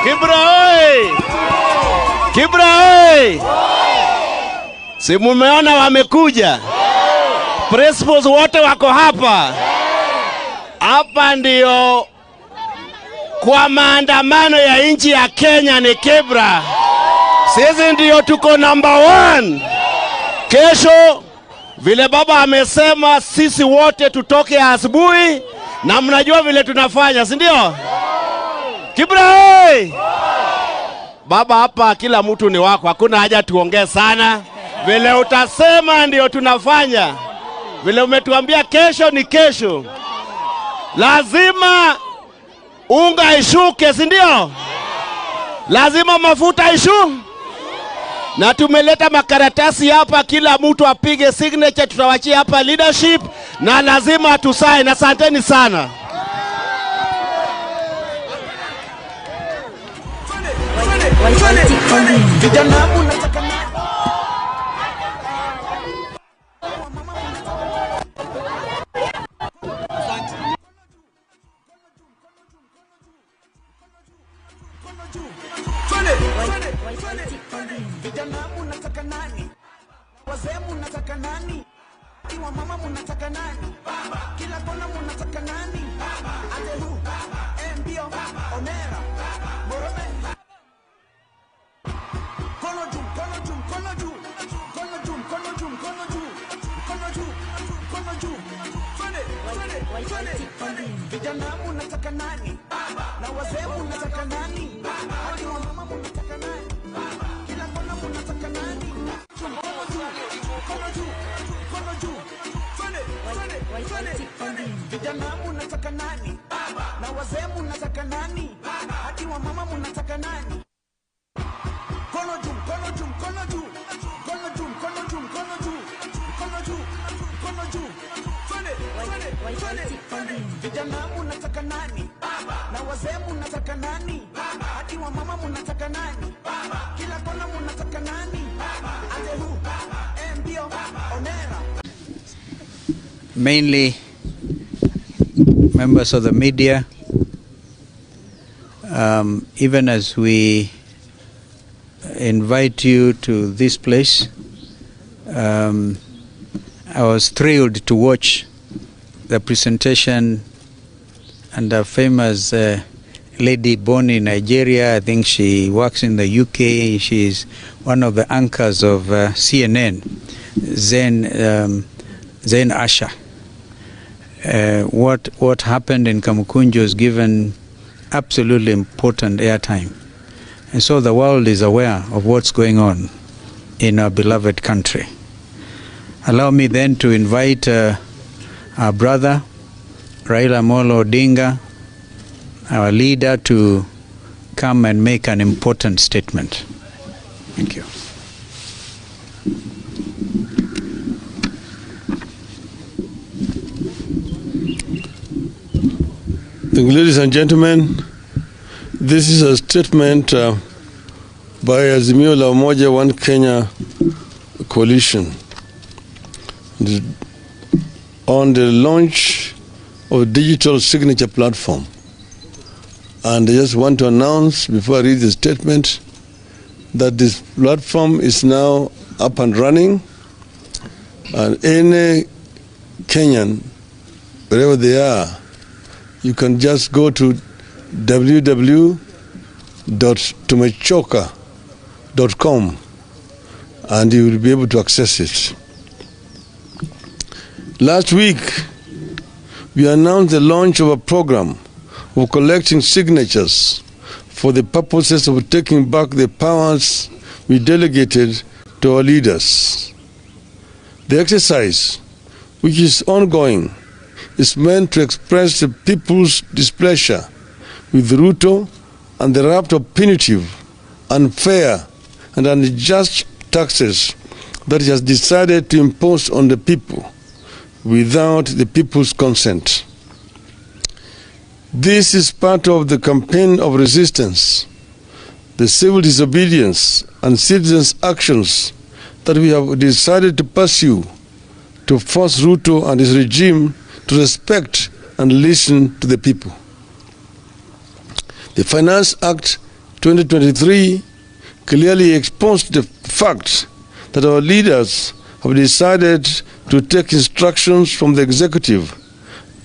F: Kibra oi! Kibra oi! Si mumeona wamekuja? Principals wote wako hapa. Hapa ndio kwa maandamano ya nchi ya Kenya ni Kibra. Sisi ndio tuko number 1. Kesho vile baba amesema sisi wote tutoke asubuhi, na mnajua vile tunafanya, si ndio? Kibra oi! Baba hapa kila mtu ni wako, hakuna haja tuongee sana. Vile utasema ndio tunafanya. Vile umetuambia kesho ni kesho. Lazima unga ishuke, si ndio? Lazima mafuta ishuke. Na tumeleta makaratasi hapa, kila mtu apige signature, tutawachia hapa leadership na lazima tusaini. Asanteni sana.
B: Vijana munataka nani? Wazee munataka nani? Iwa mama munataka nani? Kila kona munataka nani? Ateru, Mbio, Omera, Morome. Kono juu, kono juu, kono juu. Kono juu, kono juu, kono juu. Kono juu, kono juu. Twende, twende, twende. Vijana munataka nani? Na wazee munataka nani? Hadi wa mama munataka nani? Kila kona munataka nani? Kono juu, kono juu, kono juu. Twende, twende, twende. Vijana munataka nani? Na wazee munataka nani? Hadi wa mama munataka nani? Kono juu, kono juu, kono juu. Kono juu, kono juu, kono juu. Vijana munataka nani? Baba. Na wazee munataka nani? Baba. Hadi wa mama munataka nani? Baba. Kila kona munataka nani? Baba. Ate hu? Baba. Mbio. Baba. Onera.
C: Mainly members of the media, even as we invite you to this place, I was thrilled to watch the presentation and the famous lady born in Nigeria. I think she works in the UK. She's one of the anchors of CNN, Zain Asha. What happened in Kamukunji was given absolutely important airtime. And so the world is aware of what's going on in our beloved country. Allow me then to invite our brother, Raila Amolo Odinga, our leader, to come and make an important statement. Thank you.
D: Ladies and gentlemen, this is a statement by Azimio la Umoja One Kenya Coalition on the launch of digital signature platform. And I just want to announce before I read the statement that this platform is now up and running, and any Kenyan, wherever they are, you can just go to www.tumechoka.com and you will be able to access it. Last week, we announced the launch of a program of collecting signatures for the purposes of taking back the powers we delegated to our leaders. The exercise, which is ongoing, is meant to express the people's displeasure with Ruto and the raft of punitive, unfair, and unjust taxes that he has decided to impose on the people without the people's consent. This is part of the campaign of resistance, the civil disobedience and citizens' actions that we have decided to pursue to force Ruto and his regime to respect and listen to the people. The Finance Act 2023 clearly exposed the fact that our leaders have decided to take instructions from the executive,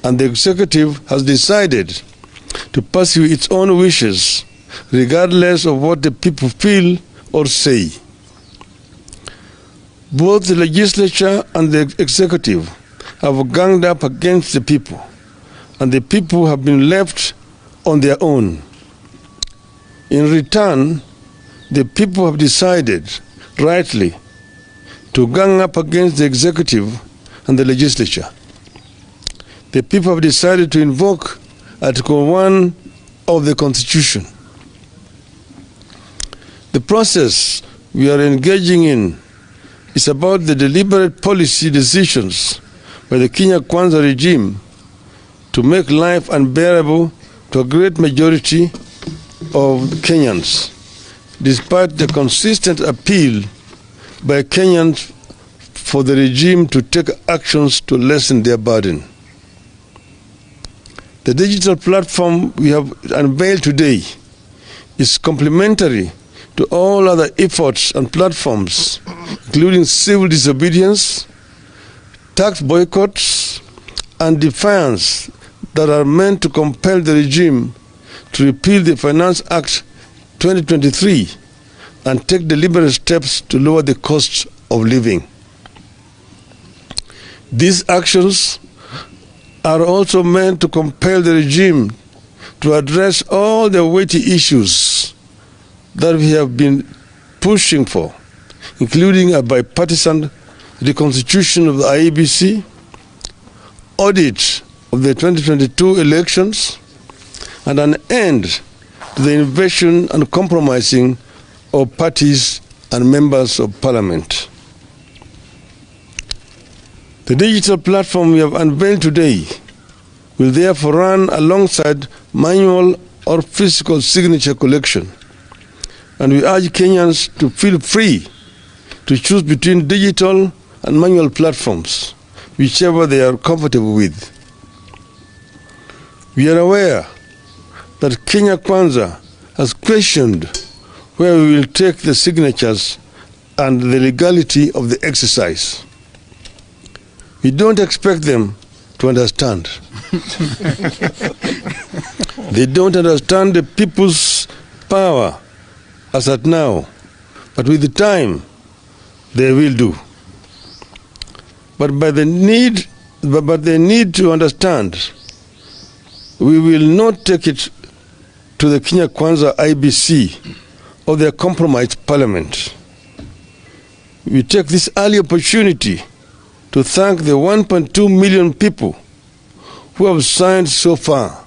D: and the executive has decided to pursue its own wishes, regardless of what the people feel or say. Both the legislature and the executive have ganged up against the people, and the people have been left on their own. In return, the people have decided, rightly, to gang up against the executive and the legislature. The people have decided to invoke Article 1 of the Constitution. The process we are engaging in is about the deliberate policy decisions by the Kenya Kwanza regime to make life unbearable to a great majority of Kenyans, despite the consistent appeal by Kenyans for the regime to take actions to lessen their burden. The digital platform we have unveiled today is complementary to all other efforts and platforms, including civil disobedience, tax boycotts, and defiance that are meant to compel the regime to repeal the Finance Act 2023 and take deliberate steps to lower the cost of living. These actions are also meant to compel the regime to address all the weighty issues that we have been pushing for, including a bipartisan reconstitution of the IEBC, audit of the 2022 elections, and an end to the invasion and compromising of parties and members of parliament. The digital platform we have unveiled today will therefore run alongside manual or physical signature collection. And we urge Kenyans to feel free to choose between digital and manual platforms, whichever they are comfortable with. We are aware that Kenya Kwanza has questioned where we will take the signatures and the legality of the exercise. We don't expect them to understand. They don't understand the people's power as at now, but with the time, they will do. But they need to understand, we will not take it to the Kenya Kwanza IBC or their compromised parliament. We take this early opportunity to thank the 1.2 million people who have signed so far.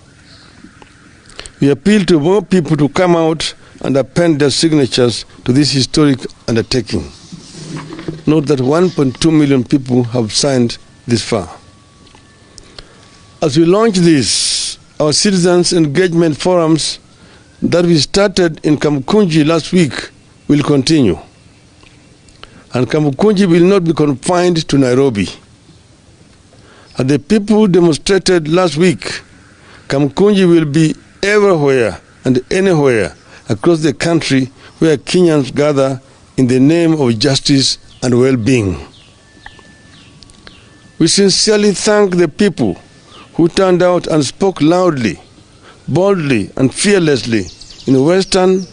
D: We appeal to more people to come out and append their signatures to this historic undertaking. Note that 1.2 million people have signed this far. As we launch this, our citizens' engagement forums that we started in Kamukunji last week will continue. And Kamukunji will not be confined to Nairobi. As the people demonstrated last week, Kamukunji will be everywhere and anywhere across the country where Kenyans gather in the name of justice and well-being. We sincerely thank the people who turned out and spoke loudly, boldly, and fearlessly in Western,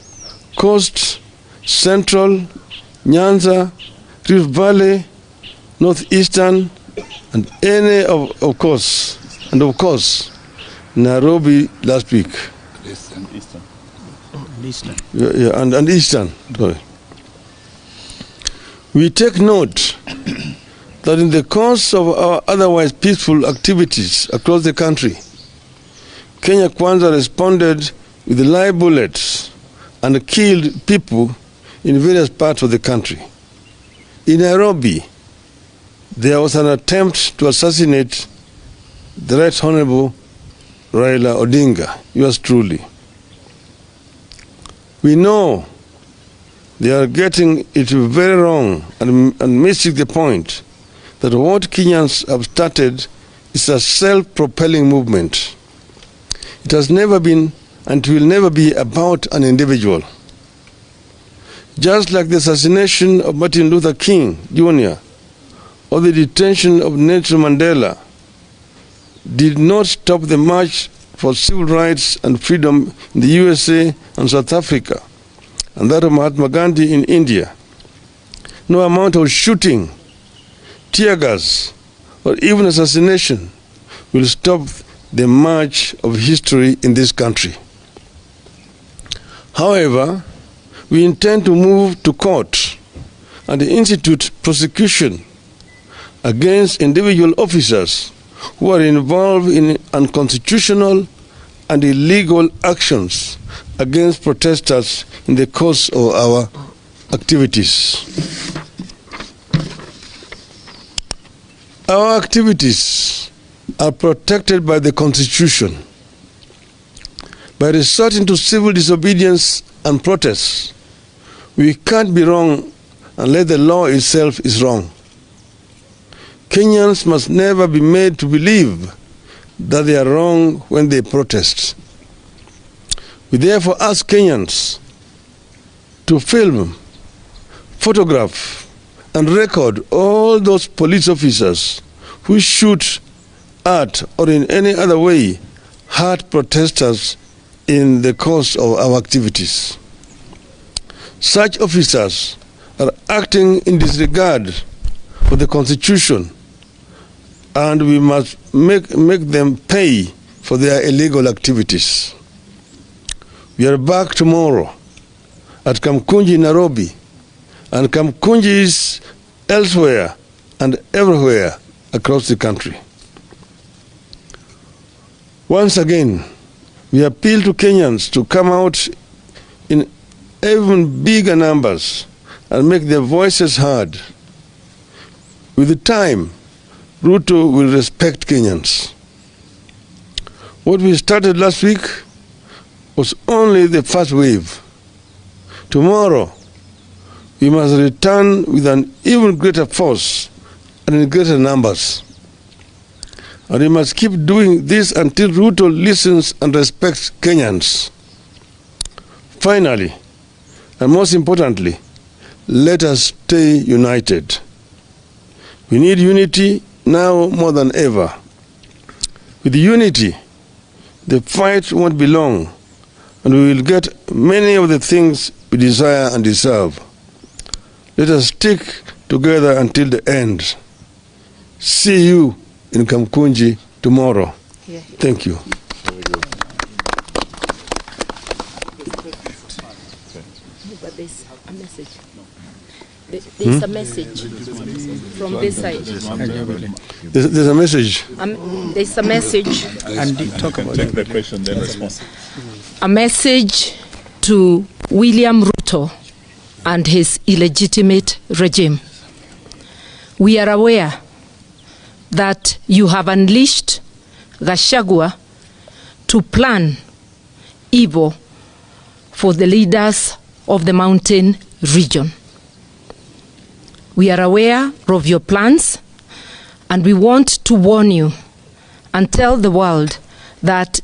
D: Coast, Central, Nyanza, Rift Valley, Northeastern, and of course, Nairobi last week.
G: And Eastern.
D: Yeah, and Eastern. Sorry. We take note that in the course of our otherwise peaceful activities across the country, Kenya Kwanza responded with live bullets and killed people in various parts of the country. In Nairobi, there was an attempt to assassinate the Right Honorable Raila Odinga, yours truly. We know they are getting it very wrong and missing the point that what Kenyans have started is a self-propelling movement. It has never been and will never be about an individual. Just like the assassination of Martin Luther King Jr. or the detention of Nelson Mandela did not stop the march for civil rights and freedom in the USA and South Africa, and that of Mahatma Gandhi in India. No amount of shooting, tear gas, or even assassination will stop the march of history in this country. However, we intend to move to court and institute prosecution against individual officers who are involved in unconstitutional and illegal actions against protesters in the course of our activities. Our activities are protected by the Constitution. By resorting to civil disobedience and protests, we can't be wrong unless the law itself is wrong. Kenyans must never be made to believe that they are wrong when they protest. We therefore ask Kenyans to film, photograph, and record all those police officers who shoot at or in any other way hurt protesters in the course of our activities. Such officers are acting in disregard for the Constitution, and we must make them pay for their illegal activities. We are back tomorrow at Kamkunji, Nairobi, and Kamkunjis elsewhere and everywhere across the country. Once again, we appeal to Kenyans to come out in even bigger numbers and make their voices heard. With the time, Ruto will respect Kenyans. What we started last week was only the first wave. Tomorrow, we must return with an even greater force and in greater numbers. And we must keep doing this until Ruto listens and respects Kenyans. Finally, and most importantly, let us stay united. We need unity now more than ever. With unity, the fight won't be long, and we will get many of the things we desire and deserve. Let us stick together until the end. See you in Kamkunji tomorrow.
E: Yeah.
D: Thank you.
E: But there's a message. There's a message from this side.
D: There's a message.
E: There's a message.
C: And talk about
L: Take the question, then response.
E: A message to William Ruto and his illegitimate regime. We are aware that you have unleashed Gachagua to plan evil for the leaders of the mountain region. We are aware of your plans, and we want to warn you and tell the world that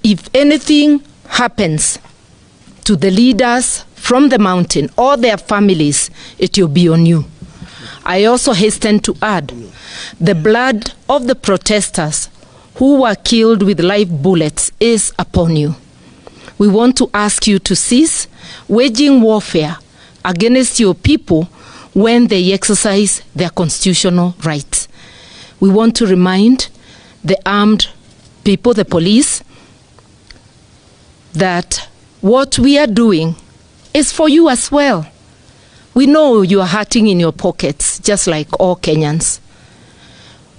E: if anything happens to the leaders from the mountain or their families, it will be on you. I also hasten to add, the blood of the protesters who were killed with live bullets is upon you. We want to ask you to cease waging warfare against your people when they exercise their constitutional rights. We want to remind the armed people, the police, that what we are doing is for you as well. We know you are hurting in your pockets, just like all Kenyans.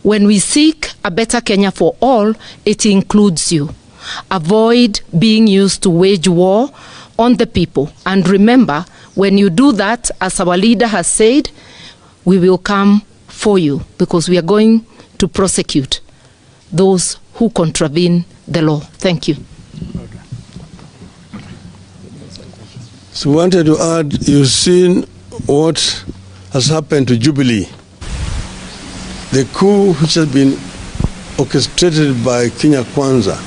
E: When we seek a better Kenya for all, it includes you. Avoid being used to wage war on the people. And remember, when you do that, as our leader has said, we will come for you, because we are going to prosecute those who contravene the law. Thank you.
D: So I wanted to add, you've seen what has happened to Jubilee. The coup which has been orchestrated by Kenya Kwanza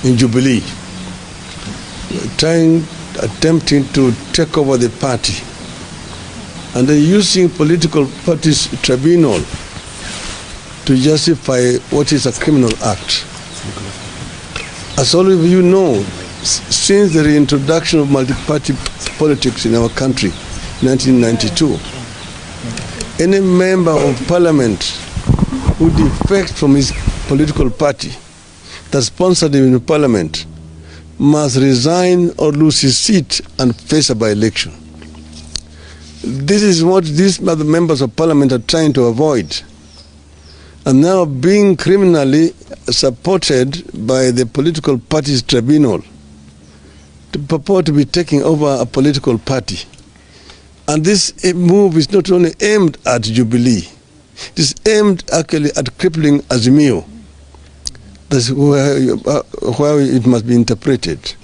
D: in Jubilee, attempting to take over the party, and then using political parties tribunal to justify what is a criminal act. As all of you know, since the reintroduction of multi-party politics in our country, 1992, any member of parliament who defects from his political party that sponsored him in parliament must resign or lose his seat and face a by-election. This is what these other members of parliament are trying to avoid, and now being criminally supported by the political parties tribunal to purport to be taking over a political party. And this move is not only aimed at Jubilee, it is aimed actually at crippling Azimio. That's where it must be interpreted.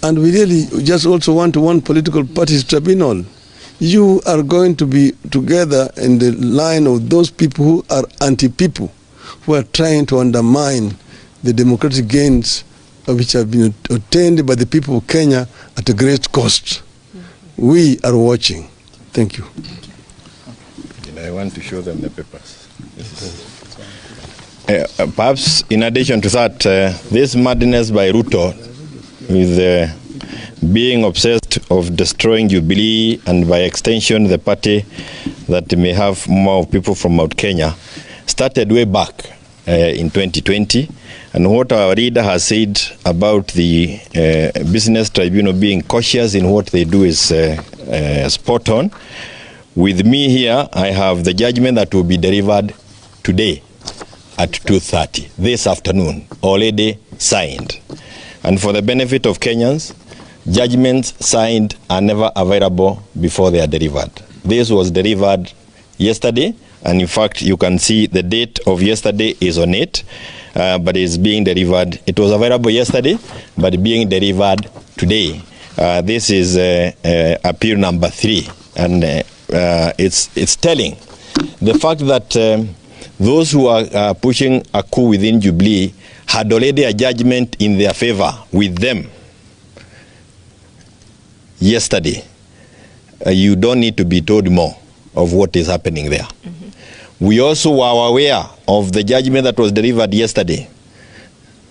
D: And we really just also want to warn political parties tribunal. You are going to be together in the line of those people who are anti-people, who are trying to undermine the democratic gains which have been obtained by the people of Kenya at a great cost. We are watching. Thank you.
F: And I want to show them the papers. Perhaps in addition to that, this madness by Ruto with being obsessed of destroying Jubilee and by extension the party that may have more people from Mount Kenya started way back in 2020. And what our leader has said about the business tribunal being cautious in what they do is spot on. With me here, I have the judgment that will be delivered today at 2:30 this afternoon, already signed. And for the benefit of Kenyans, judgments signed are never available before they are delivered. This was delivered yesterday, and in fact, you can see the date of yesterday is on it. but it's being delivered. It was available yesterday, but being delivered today. This is appeal number 3, and it's telling. The fact that those who are pushing a coup within Jubilee had already a judgment in their favor with them yesterday. You don't need to be told more of what is happening there. Mm-hmm. We also were aware of the judgment that was delivered yesterday.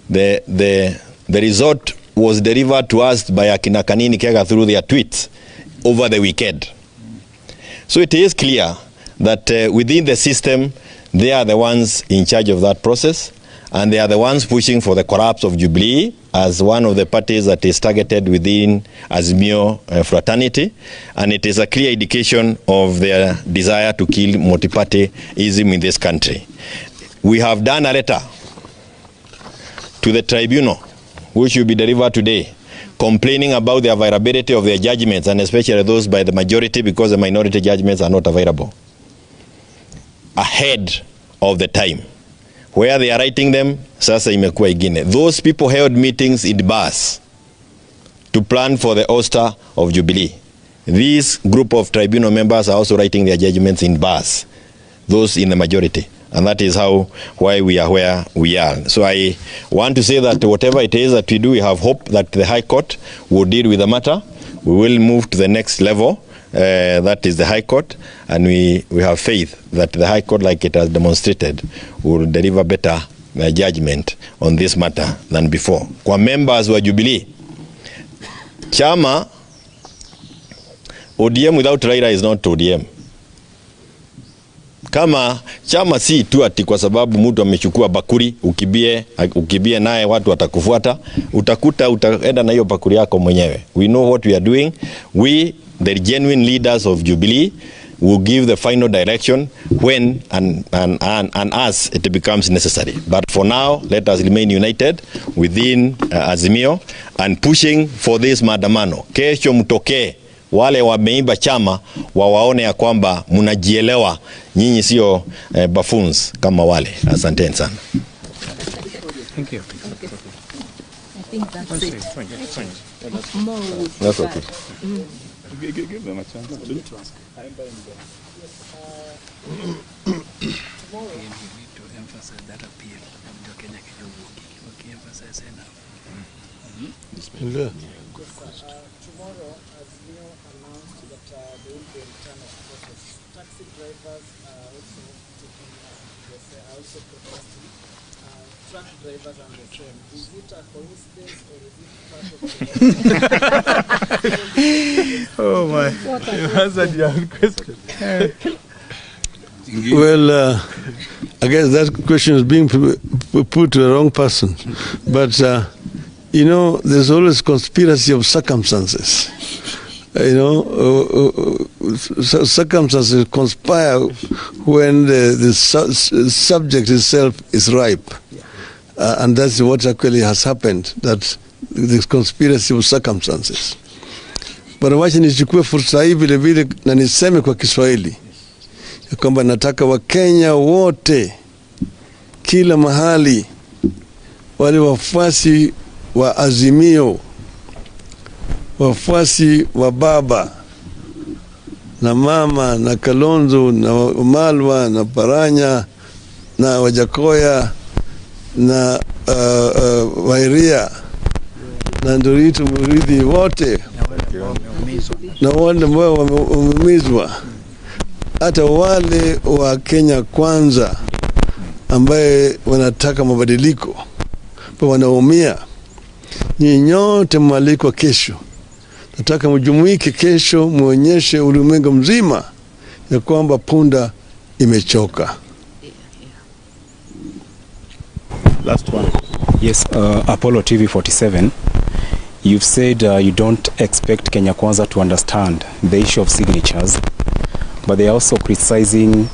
F: The result was delivered to us by Akina Kanini Kega through their tweets over the weekend. So it is clear that within the system, they are the ones in charge of that process, and they are the ones pushing for the collapse of Jubilee as one of the parties that is targeted within Azimio fraternity, and it is a clear indication of their desire to kill multipartyism in this country. We have done a letter to the tribunal, which will be delivered today, complaining about the availability of their judgments, and especially those by the majority, because the minority judgments are not available ahead of the time. Where they are writing them, sasa imekuwa ingine. Those people held meetings in bars to plan for the ouster of Jubilee. This group of tribunal members are also writing their judgments in bars, those in the majority. And that is why we are where we are. So I want to say that whatever it is that we do, we have hope that the High Court will deal with the matter. We will move to the next level. That is the High Court, and we have faith that the High Court, like it has demonstrated, will deliver better judgment on this matter than before. Kwa members wa Jubilee, chama ODM without Raila is not ODM. Kama chama si tu ati kwa sababu mtu amechukua bakuri ukibie naye watu watakufuata, utakuta utaenda na hiyo bakuri yako mwenyewe. We know what we are doing. We, the genuine leaders of Jubilee, will give the final direction when and as it becomes necessary. But for now, let us remain united within Azimio and pushing for this maandamano. Kesho mtokee, wale wameimba chama wawaone ya kwamba mnajielewa, nyinyi sio buffoons kama wale. Asanteni sana.
C: Thank you.
E: Okay. I think that's it. More would be
F: That's okay.
E: Mm.
G: Give them a chance to ask.
H: Tomorrow you need to emphasize that appeal.
D: Bismillah.
H: Tomorrow, Azimio announced that there will be a return of process. Taxi drivers are also taking, are also protesting. Truck drivers are the same. Is it a coincidence or is it part of the...
G: Oh my! You answered your own question.
D: Well, I guess that question is being put to the wrong person. But you know, there's always conspiracy of circumstances. You know, circumstances conspire when the subject itself is ripe. And that's what actually has happened, that this conspiracy of circumstances. But wacha nichukue fursa hii vile vile na niseme kwa Kiswahili ya kwamba nataka Wakenya wote kila mahali, wale wafuasi wa Azimio, wafuasi wa baba na mama na Kalonzo na Malwa na Paranya na Wajakoya na Wairia na Nduritu Murithi wote na wale ambao wameumizwa, hata wale wa Kenya Kwanza ambaye wanataka mabadiliko wanaumia, nyinyi nyote mwalikwa kesho. Nataka mjumuike kesho, muonyeshe ulimwengu mzima ya kwamba punda imechoka.
G: Last one.
I: Yes, Apollo TV 47. You've said you don't expect Kenya Kwanza to understand the issue of signatures, but they are also criticizing,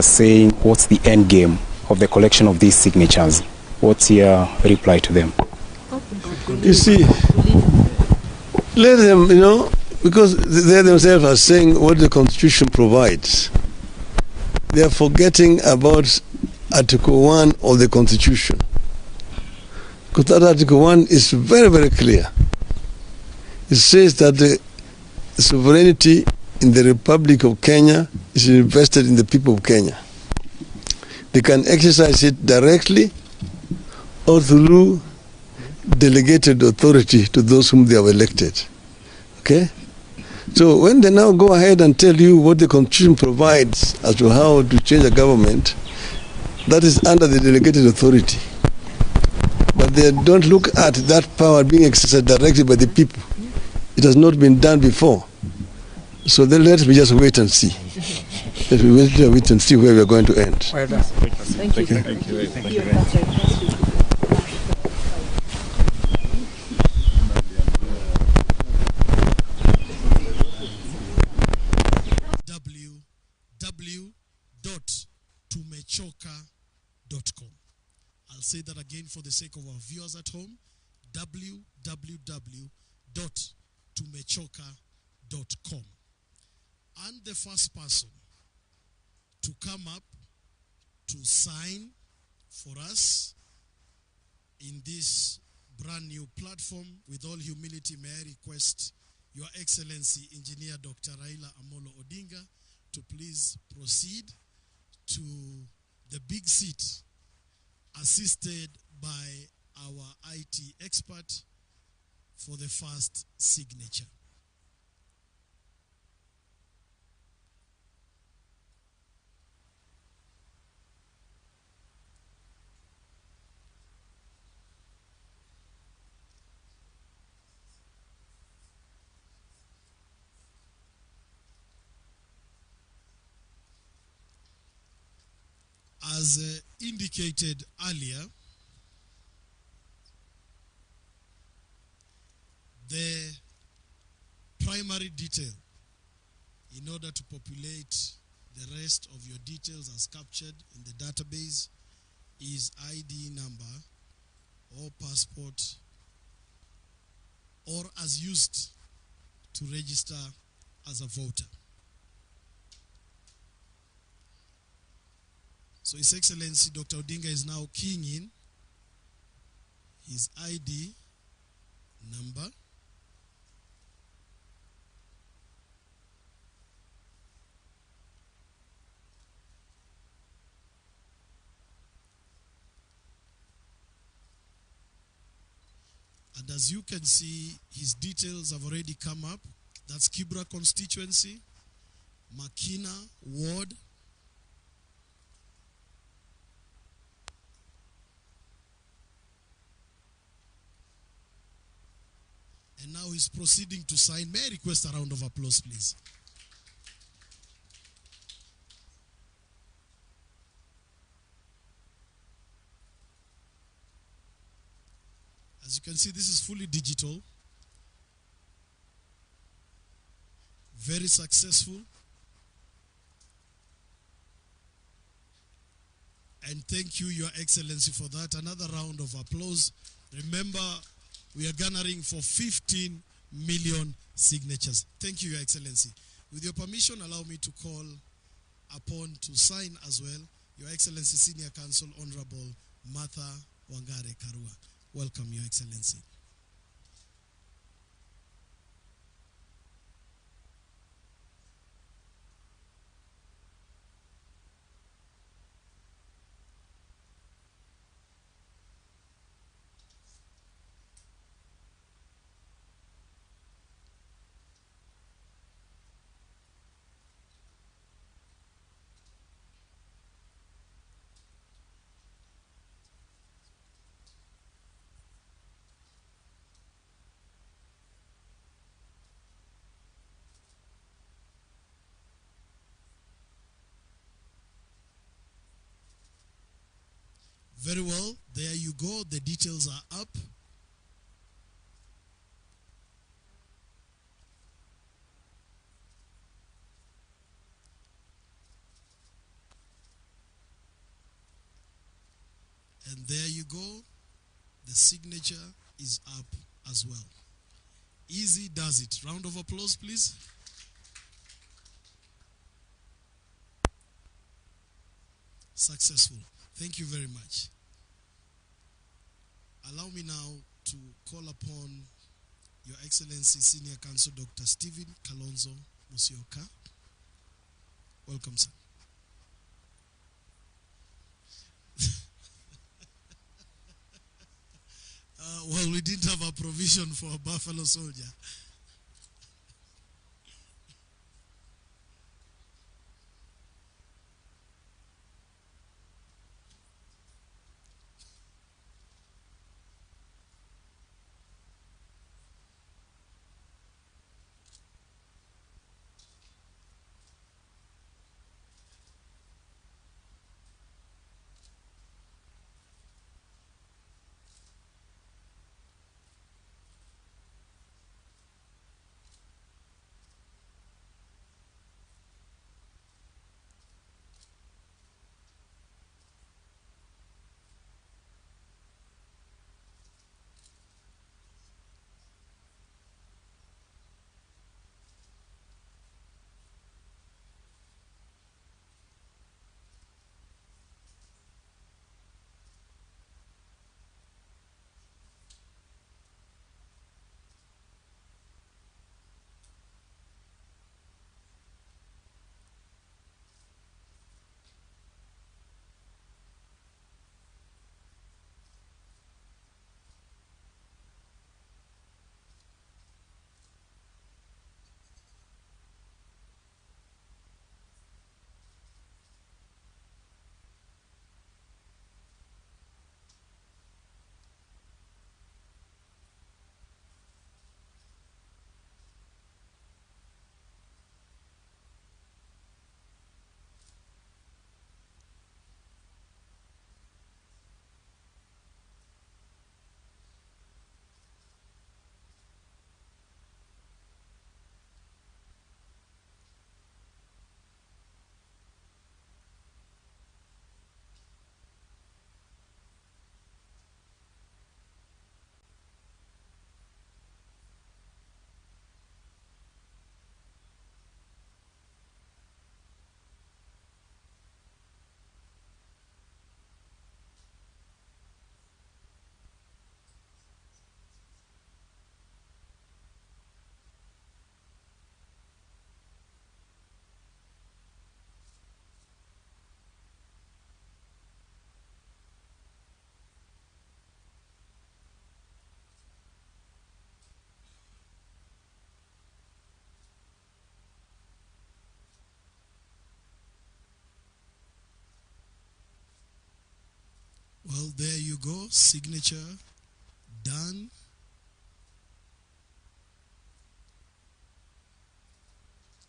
I: saying what's the end game of the collection of these signatures? What's your reply to them?
D: You see, let them, you know, because they themselves are saying what the Constitution provides. They are forgetting about Article 1 of the Constitution. Because that Article 1 is very, very clear. It says that the sovereignty in the Republic of Kenya is invested in the people of Kenya. They can exercise it directly or through delegated authority to those whom they have elected. Okay? So when they now go ahead and tell you what the Constitution provides as to how to change a government, that is under the delegated authority. But they don't look at that power being exercised directly by the people. It has not been done before. So then let me just wait and see. Let me wait and see where we are going to end.
C: Well done.
E: Thank you.
G: Thank you. Thank you. Thank you.
J: www.tumechoka.com. I'll say that again for the sake of our viewers at home. www.tumechoka.com. And the first person to come up to sign for us in this brand new platform, with all humility, may I request Your Excellency Engineer Dr. Raila Amolo Odinga to please proceed to the big seat, assisted by our IT expert for the first signature. As indicated earlier, the primary detail in order to populate the rest of your details as captured in the database is ID number or passport, or as used to register as a voter. So His Excellency Dr. Odinga is now keying in his ID number. And as you can see, his details have already come up. That's Kibra constituency, Makina ward, and now he's proceeding to sign. May I request a round of applause, please? As you can see, this is fully digital. Very successful. And thank you, Your Excellency, for that. Another round of applause. Remember, we are garnering for 15 million signatures. Thank you, Your Excellency. With your permission, allow me to call upon to sign as well, Your Excellency Senior Counsel, Honorable Martha Wangare Karua. Welcome, Your Excellency. Very well, there you go. The details are up. And there you go. The signature is up as well. Easy does it. Round of applause, please. Successful. Thank you very much. Allow me now to call upon Your Excellency Senior Counsel Dr. Stephen Kalonzo Musyoka. Welcome, sir. Well, we didn't have a provision for a buffalo soldier. Well, there you go. Signature done.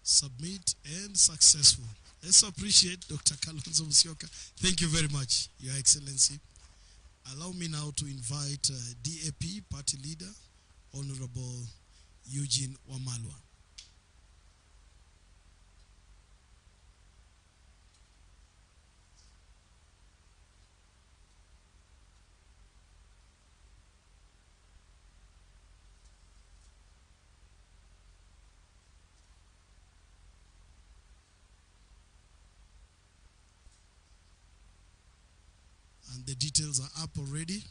J: Submit and successful. Let's appreciate Dr. Kalonzo Musyoka. Thank you very much, Your Excellency. Allow me now to invite DAP Party Leader, Honorable Eugene Wamalwa. And the details are up already.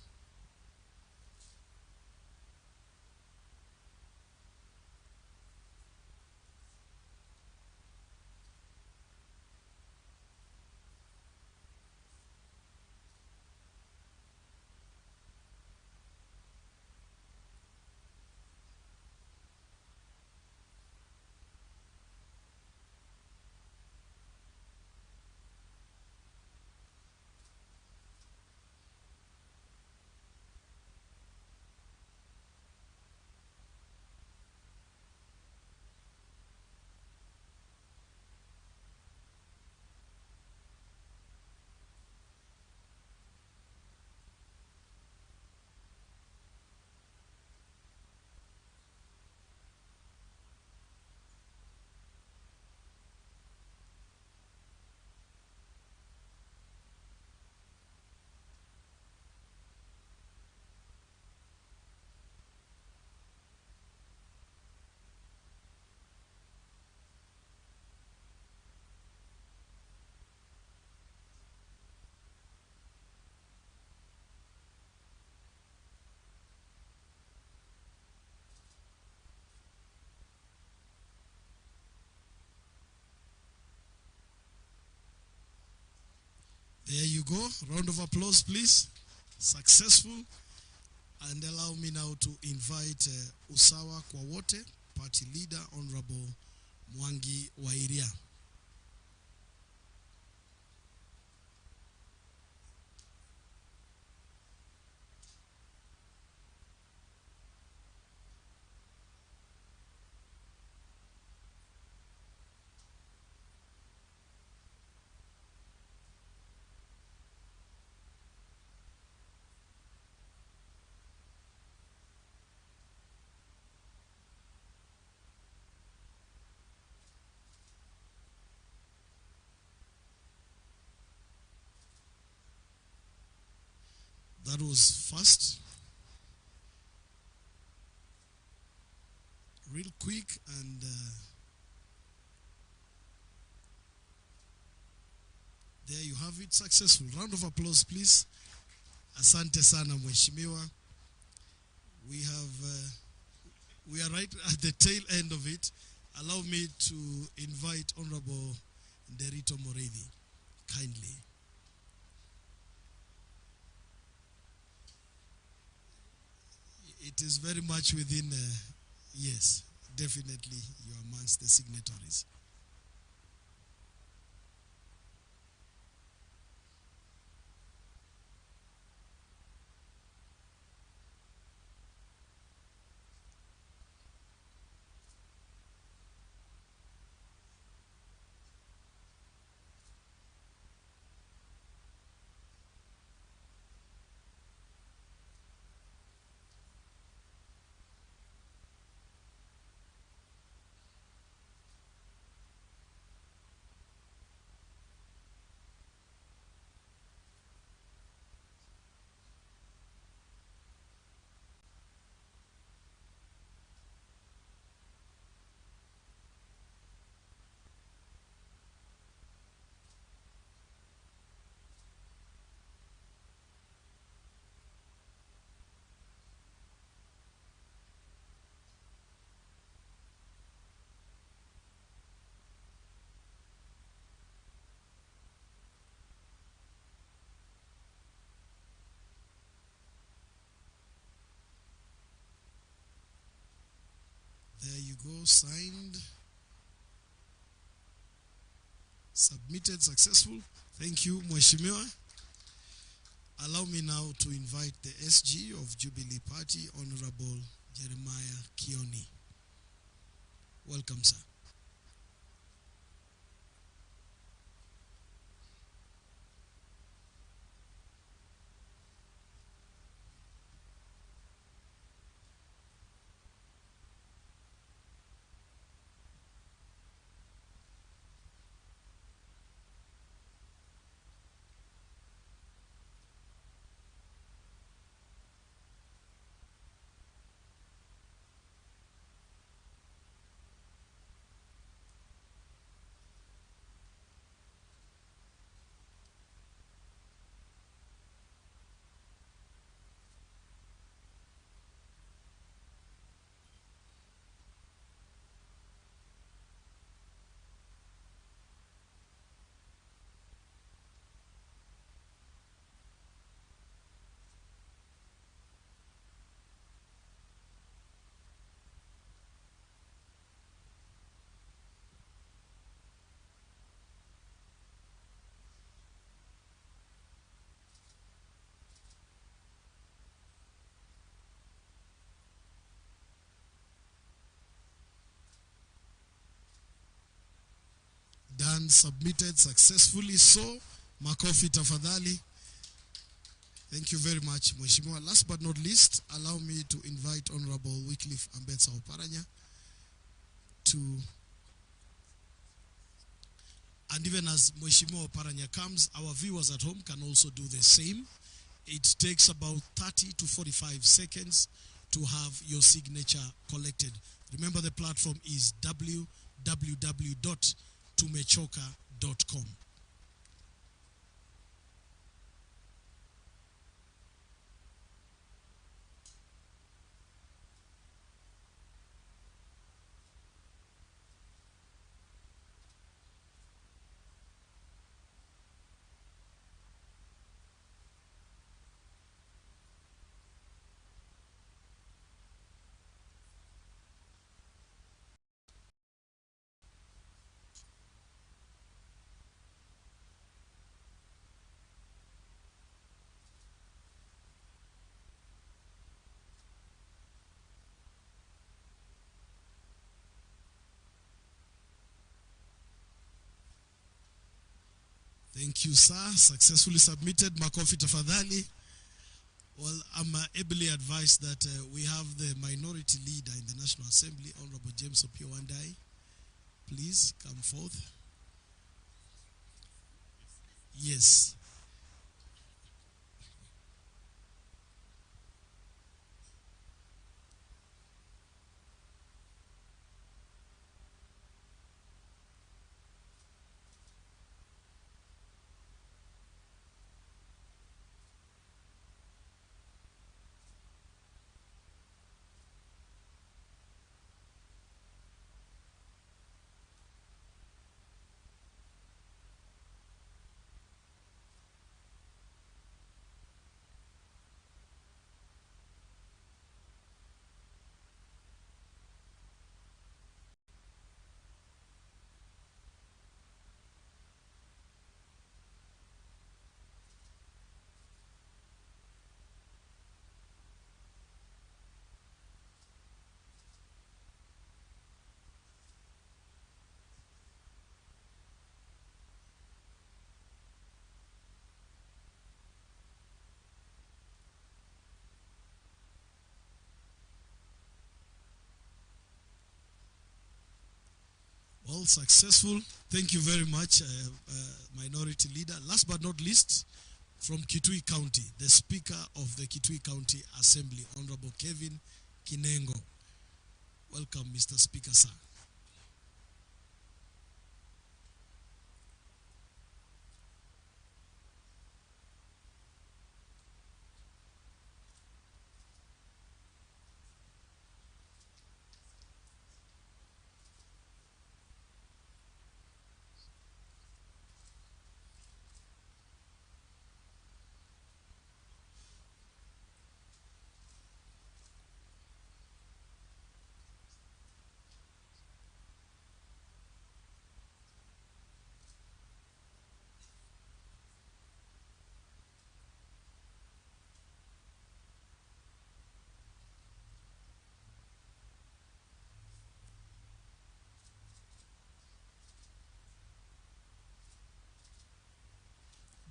J: There you go. Round of applause, please. Successful. And allow me now to invite Usawa Kwa Wote, party leader, Honorable Mwangi Wa Iria. That was fast. Real quick and there you have it, successful. Round of applause, please. Asante sana, Mheshimiwa. We are right at the tail end of it. Allow me to invite Honorable Nderitu Muriithi, kindly. It is very much within, yes, definitely you are amongst the signatories. There you go, signed, submitted, successful. Thank you, Mheshimiwa. Allow me now to invite the SG of Jubilee Party, Honorable Jeremiah Kioni. Welcome, sir. Done, submitted successfully. So, makofi tafadhali. Thank you very much, Mheshimiwa. Last but not least, allow me to invite Honorable Wycliffe Ambetsa Oparanya to, and even as Mheshimiwa Oparanya comes, our viewers at home can also do the same. It takes about 30 to 45 seconds to have your signature collected. Remember, the platform is www.tumechoka.com. Thank you, sir. Successfully submitted. Makofi tafadhali. Well, I'm ably advised that we have the minority leader in the National Assembly, Honorable James Opiyo Wandayi. Please come forth. Yes. All successful. Thank you very much, Minority Leader. Last but not least, from Kitui County, the Speaker of the Kitui County Assembly, Honorable Kevin Kinengo. Welcome, Mr. Speaker, sir.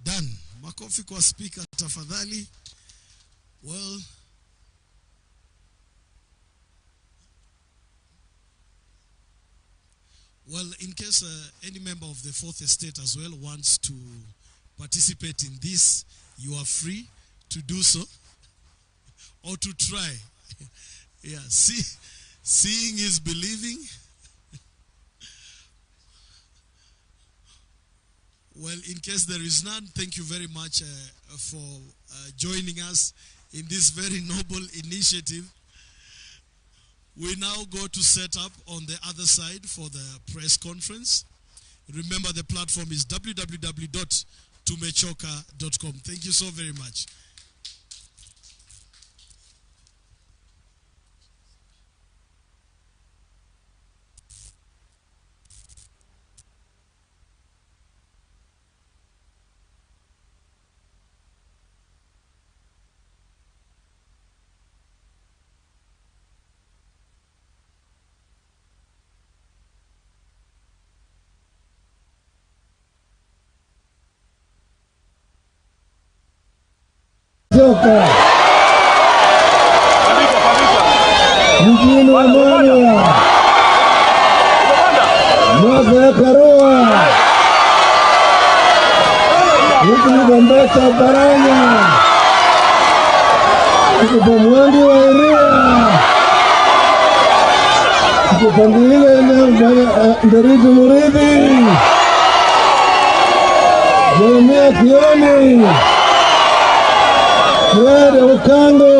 J: Done. Makofi kwa speaker tafadhali. Well, in case any member of the Fourth Estate as well wants to participate in this, you are free to do so or to try. Yeah, seeing is believing. Well, in case there is none, thank you very much for joining us in this very noble initiative. We now go to set up on the other side for the press conference. Remember, the platform is www.tumechoka.com. Thank you so very much.
K: Joka Eugene Wamalwa, Martha Karua, Wycliffe Ambetsa Oparanya, tuko Mwangi wa Iria, tuko Pangile na Nderitu Muriithi, Jeremia Kioni, Fred Okango.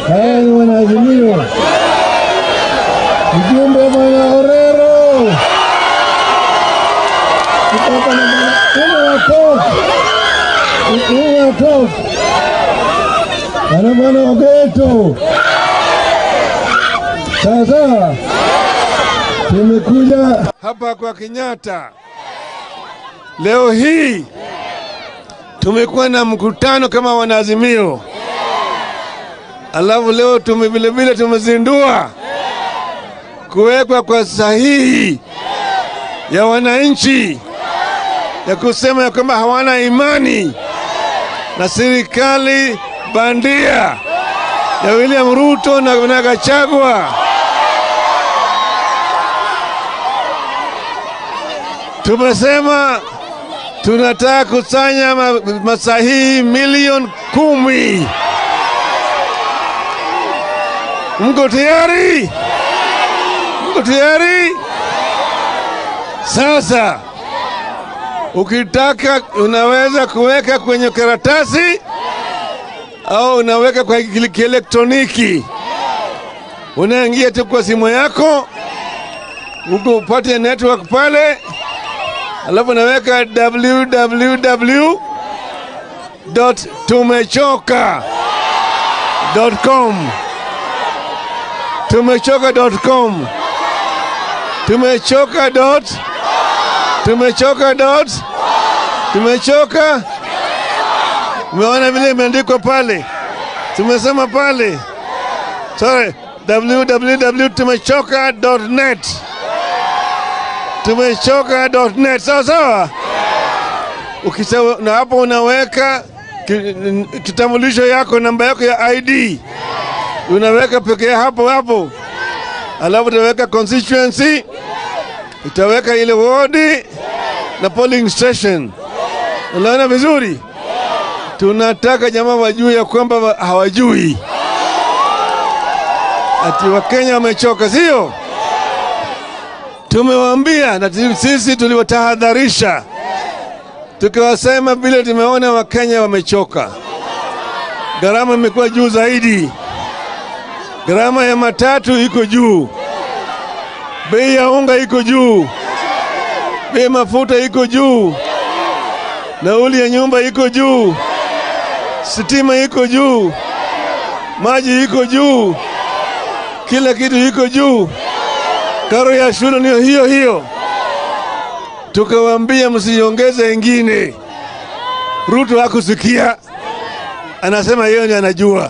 K: Haya ni wanaazimio. Mjumbe Bwana Orero, kutoka na Bwana Ana Bwana Ogeto. Sasa tumekuja
D: hapa kwa Kenyatta leo hii. Tumekuwa na mkutano kama wanaazimio. Alafu leo vile vile tumezindua kuwekwa kwa sahihi ya wananchi ya kusema ya kwamba hawana imani na serikali bandia ya William Ruto na Gachagua. Tumesema tunataka kusanya masahihi 10,000,000. Mko tayari? Mko tayari? Sasa ukitaka unaweza kuweka kwenye karatasi au unaweka kwa kielektroniki. Unaingia tu kwa simu yako, uko upate network pale, alafu unaweka www.tumechoka.com. Tumechoka.com. Tumechoka. Tumechoka. Tumechoka. Umeona vile imeandikwa pale? Tumesema pale. Sorry, www.tumechoka.net. Tumechoka.net. Sawa sawa? Ukisema na hapo unaweka kitambulisho yako, namba yako ya ID. Unaweka pekee hapo hapo. Alafu utaweka constituency, utaweka ile ward na polling station. Unaona vizuri? Tunataka jamaa wajue ya kwamba hawajui. Ati Wakenya wamechoka, sio? Tumewaambia na sisi tuliwatahadharisha. Tukiwasema vile tumeona Wakenya wamechoka. Gharama imekuwa juu zaidi. Gharama ya matatu iko juu. Bei ya unga iko juu. Bei mafuta iko juu. Nauli ya nyumba iko juu. Sitima iko juu. Maji iko juu. Kila kitu iko juu. Karo ya shule ni hiyo hiyo. Tukawaambia msiongeze ingine. Ruto hakusikia. Anasema yeye ndiye anajua.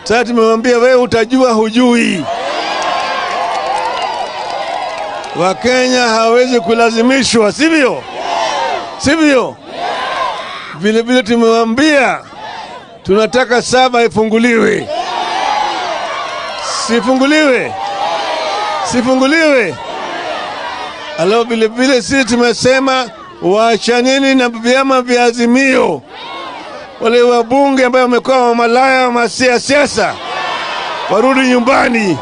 D: Sasa tumemwambia wewe utajua hujui. Wakenya hawezi kulazimishwa, sivyo? Sivyo? Vile vile tumemwambia tunataka saba ifunguliwe. Sifunguliwe. Sifunguliwe. Alafu vile vile sisi tumesema waachaneni na vyama vya Azimio. Wale wabunge ambao wamekuwa malaya wa siasa warudi nyumbani.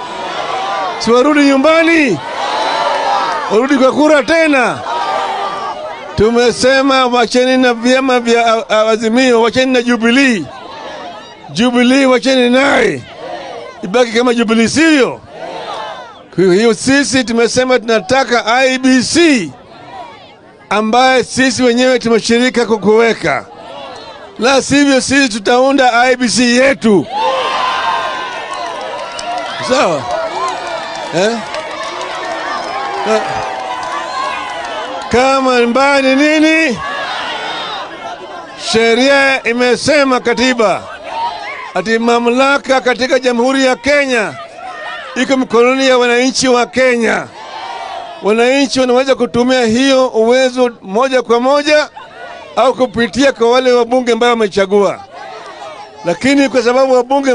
D: Si warudi nyumbani? Warudi kwa kura tena. Tumesema wacheni na vyama vya Azimio, wacheni na Jubilee. Jubilee wacheni naye. Ibaki kama Jubilee, sivyo? Kwa hiyo sisi tumesema tunataka IEBC ambaye sisi wenyewe tumeshirika kukuweka. La sivyo sisi tutaunda IEBC yetu. Sawa? Kama mbaya ni nini? Sheria imesema, katiba, ati mamlaka katika Jamhuri ya Kenya iko mkononi ya wananchi wa Kenya. Wananchi wanaweza kutumia hiyo uwezo moja kwa moja au kupitia kwa wale wabunge ambao wamechagua. Lakini kwa sababu wabunge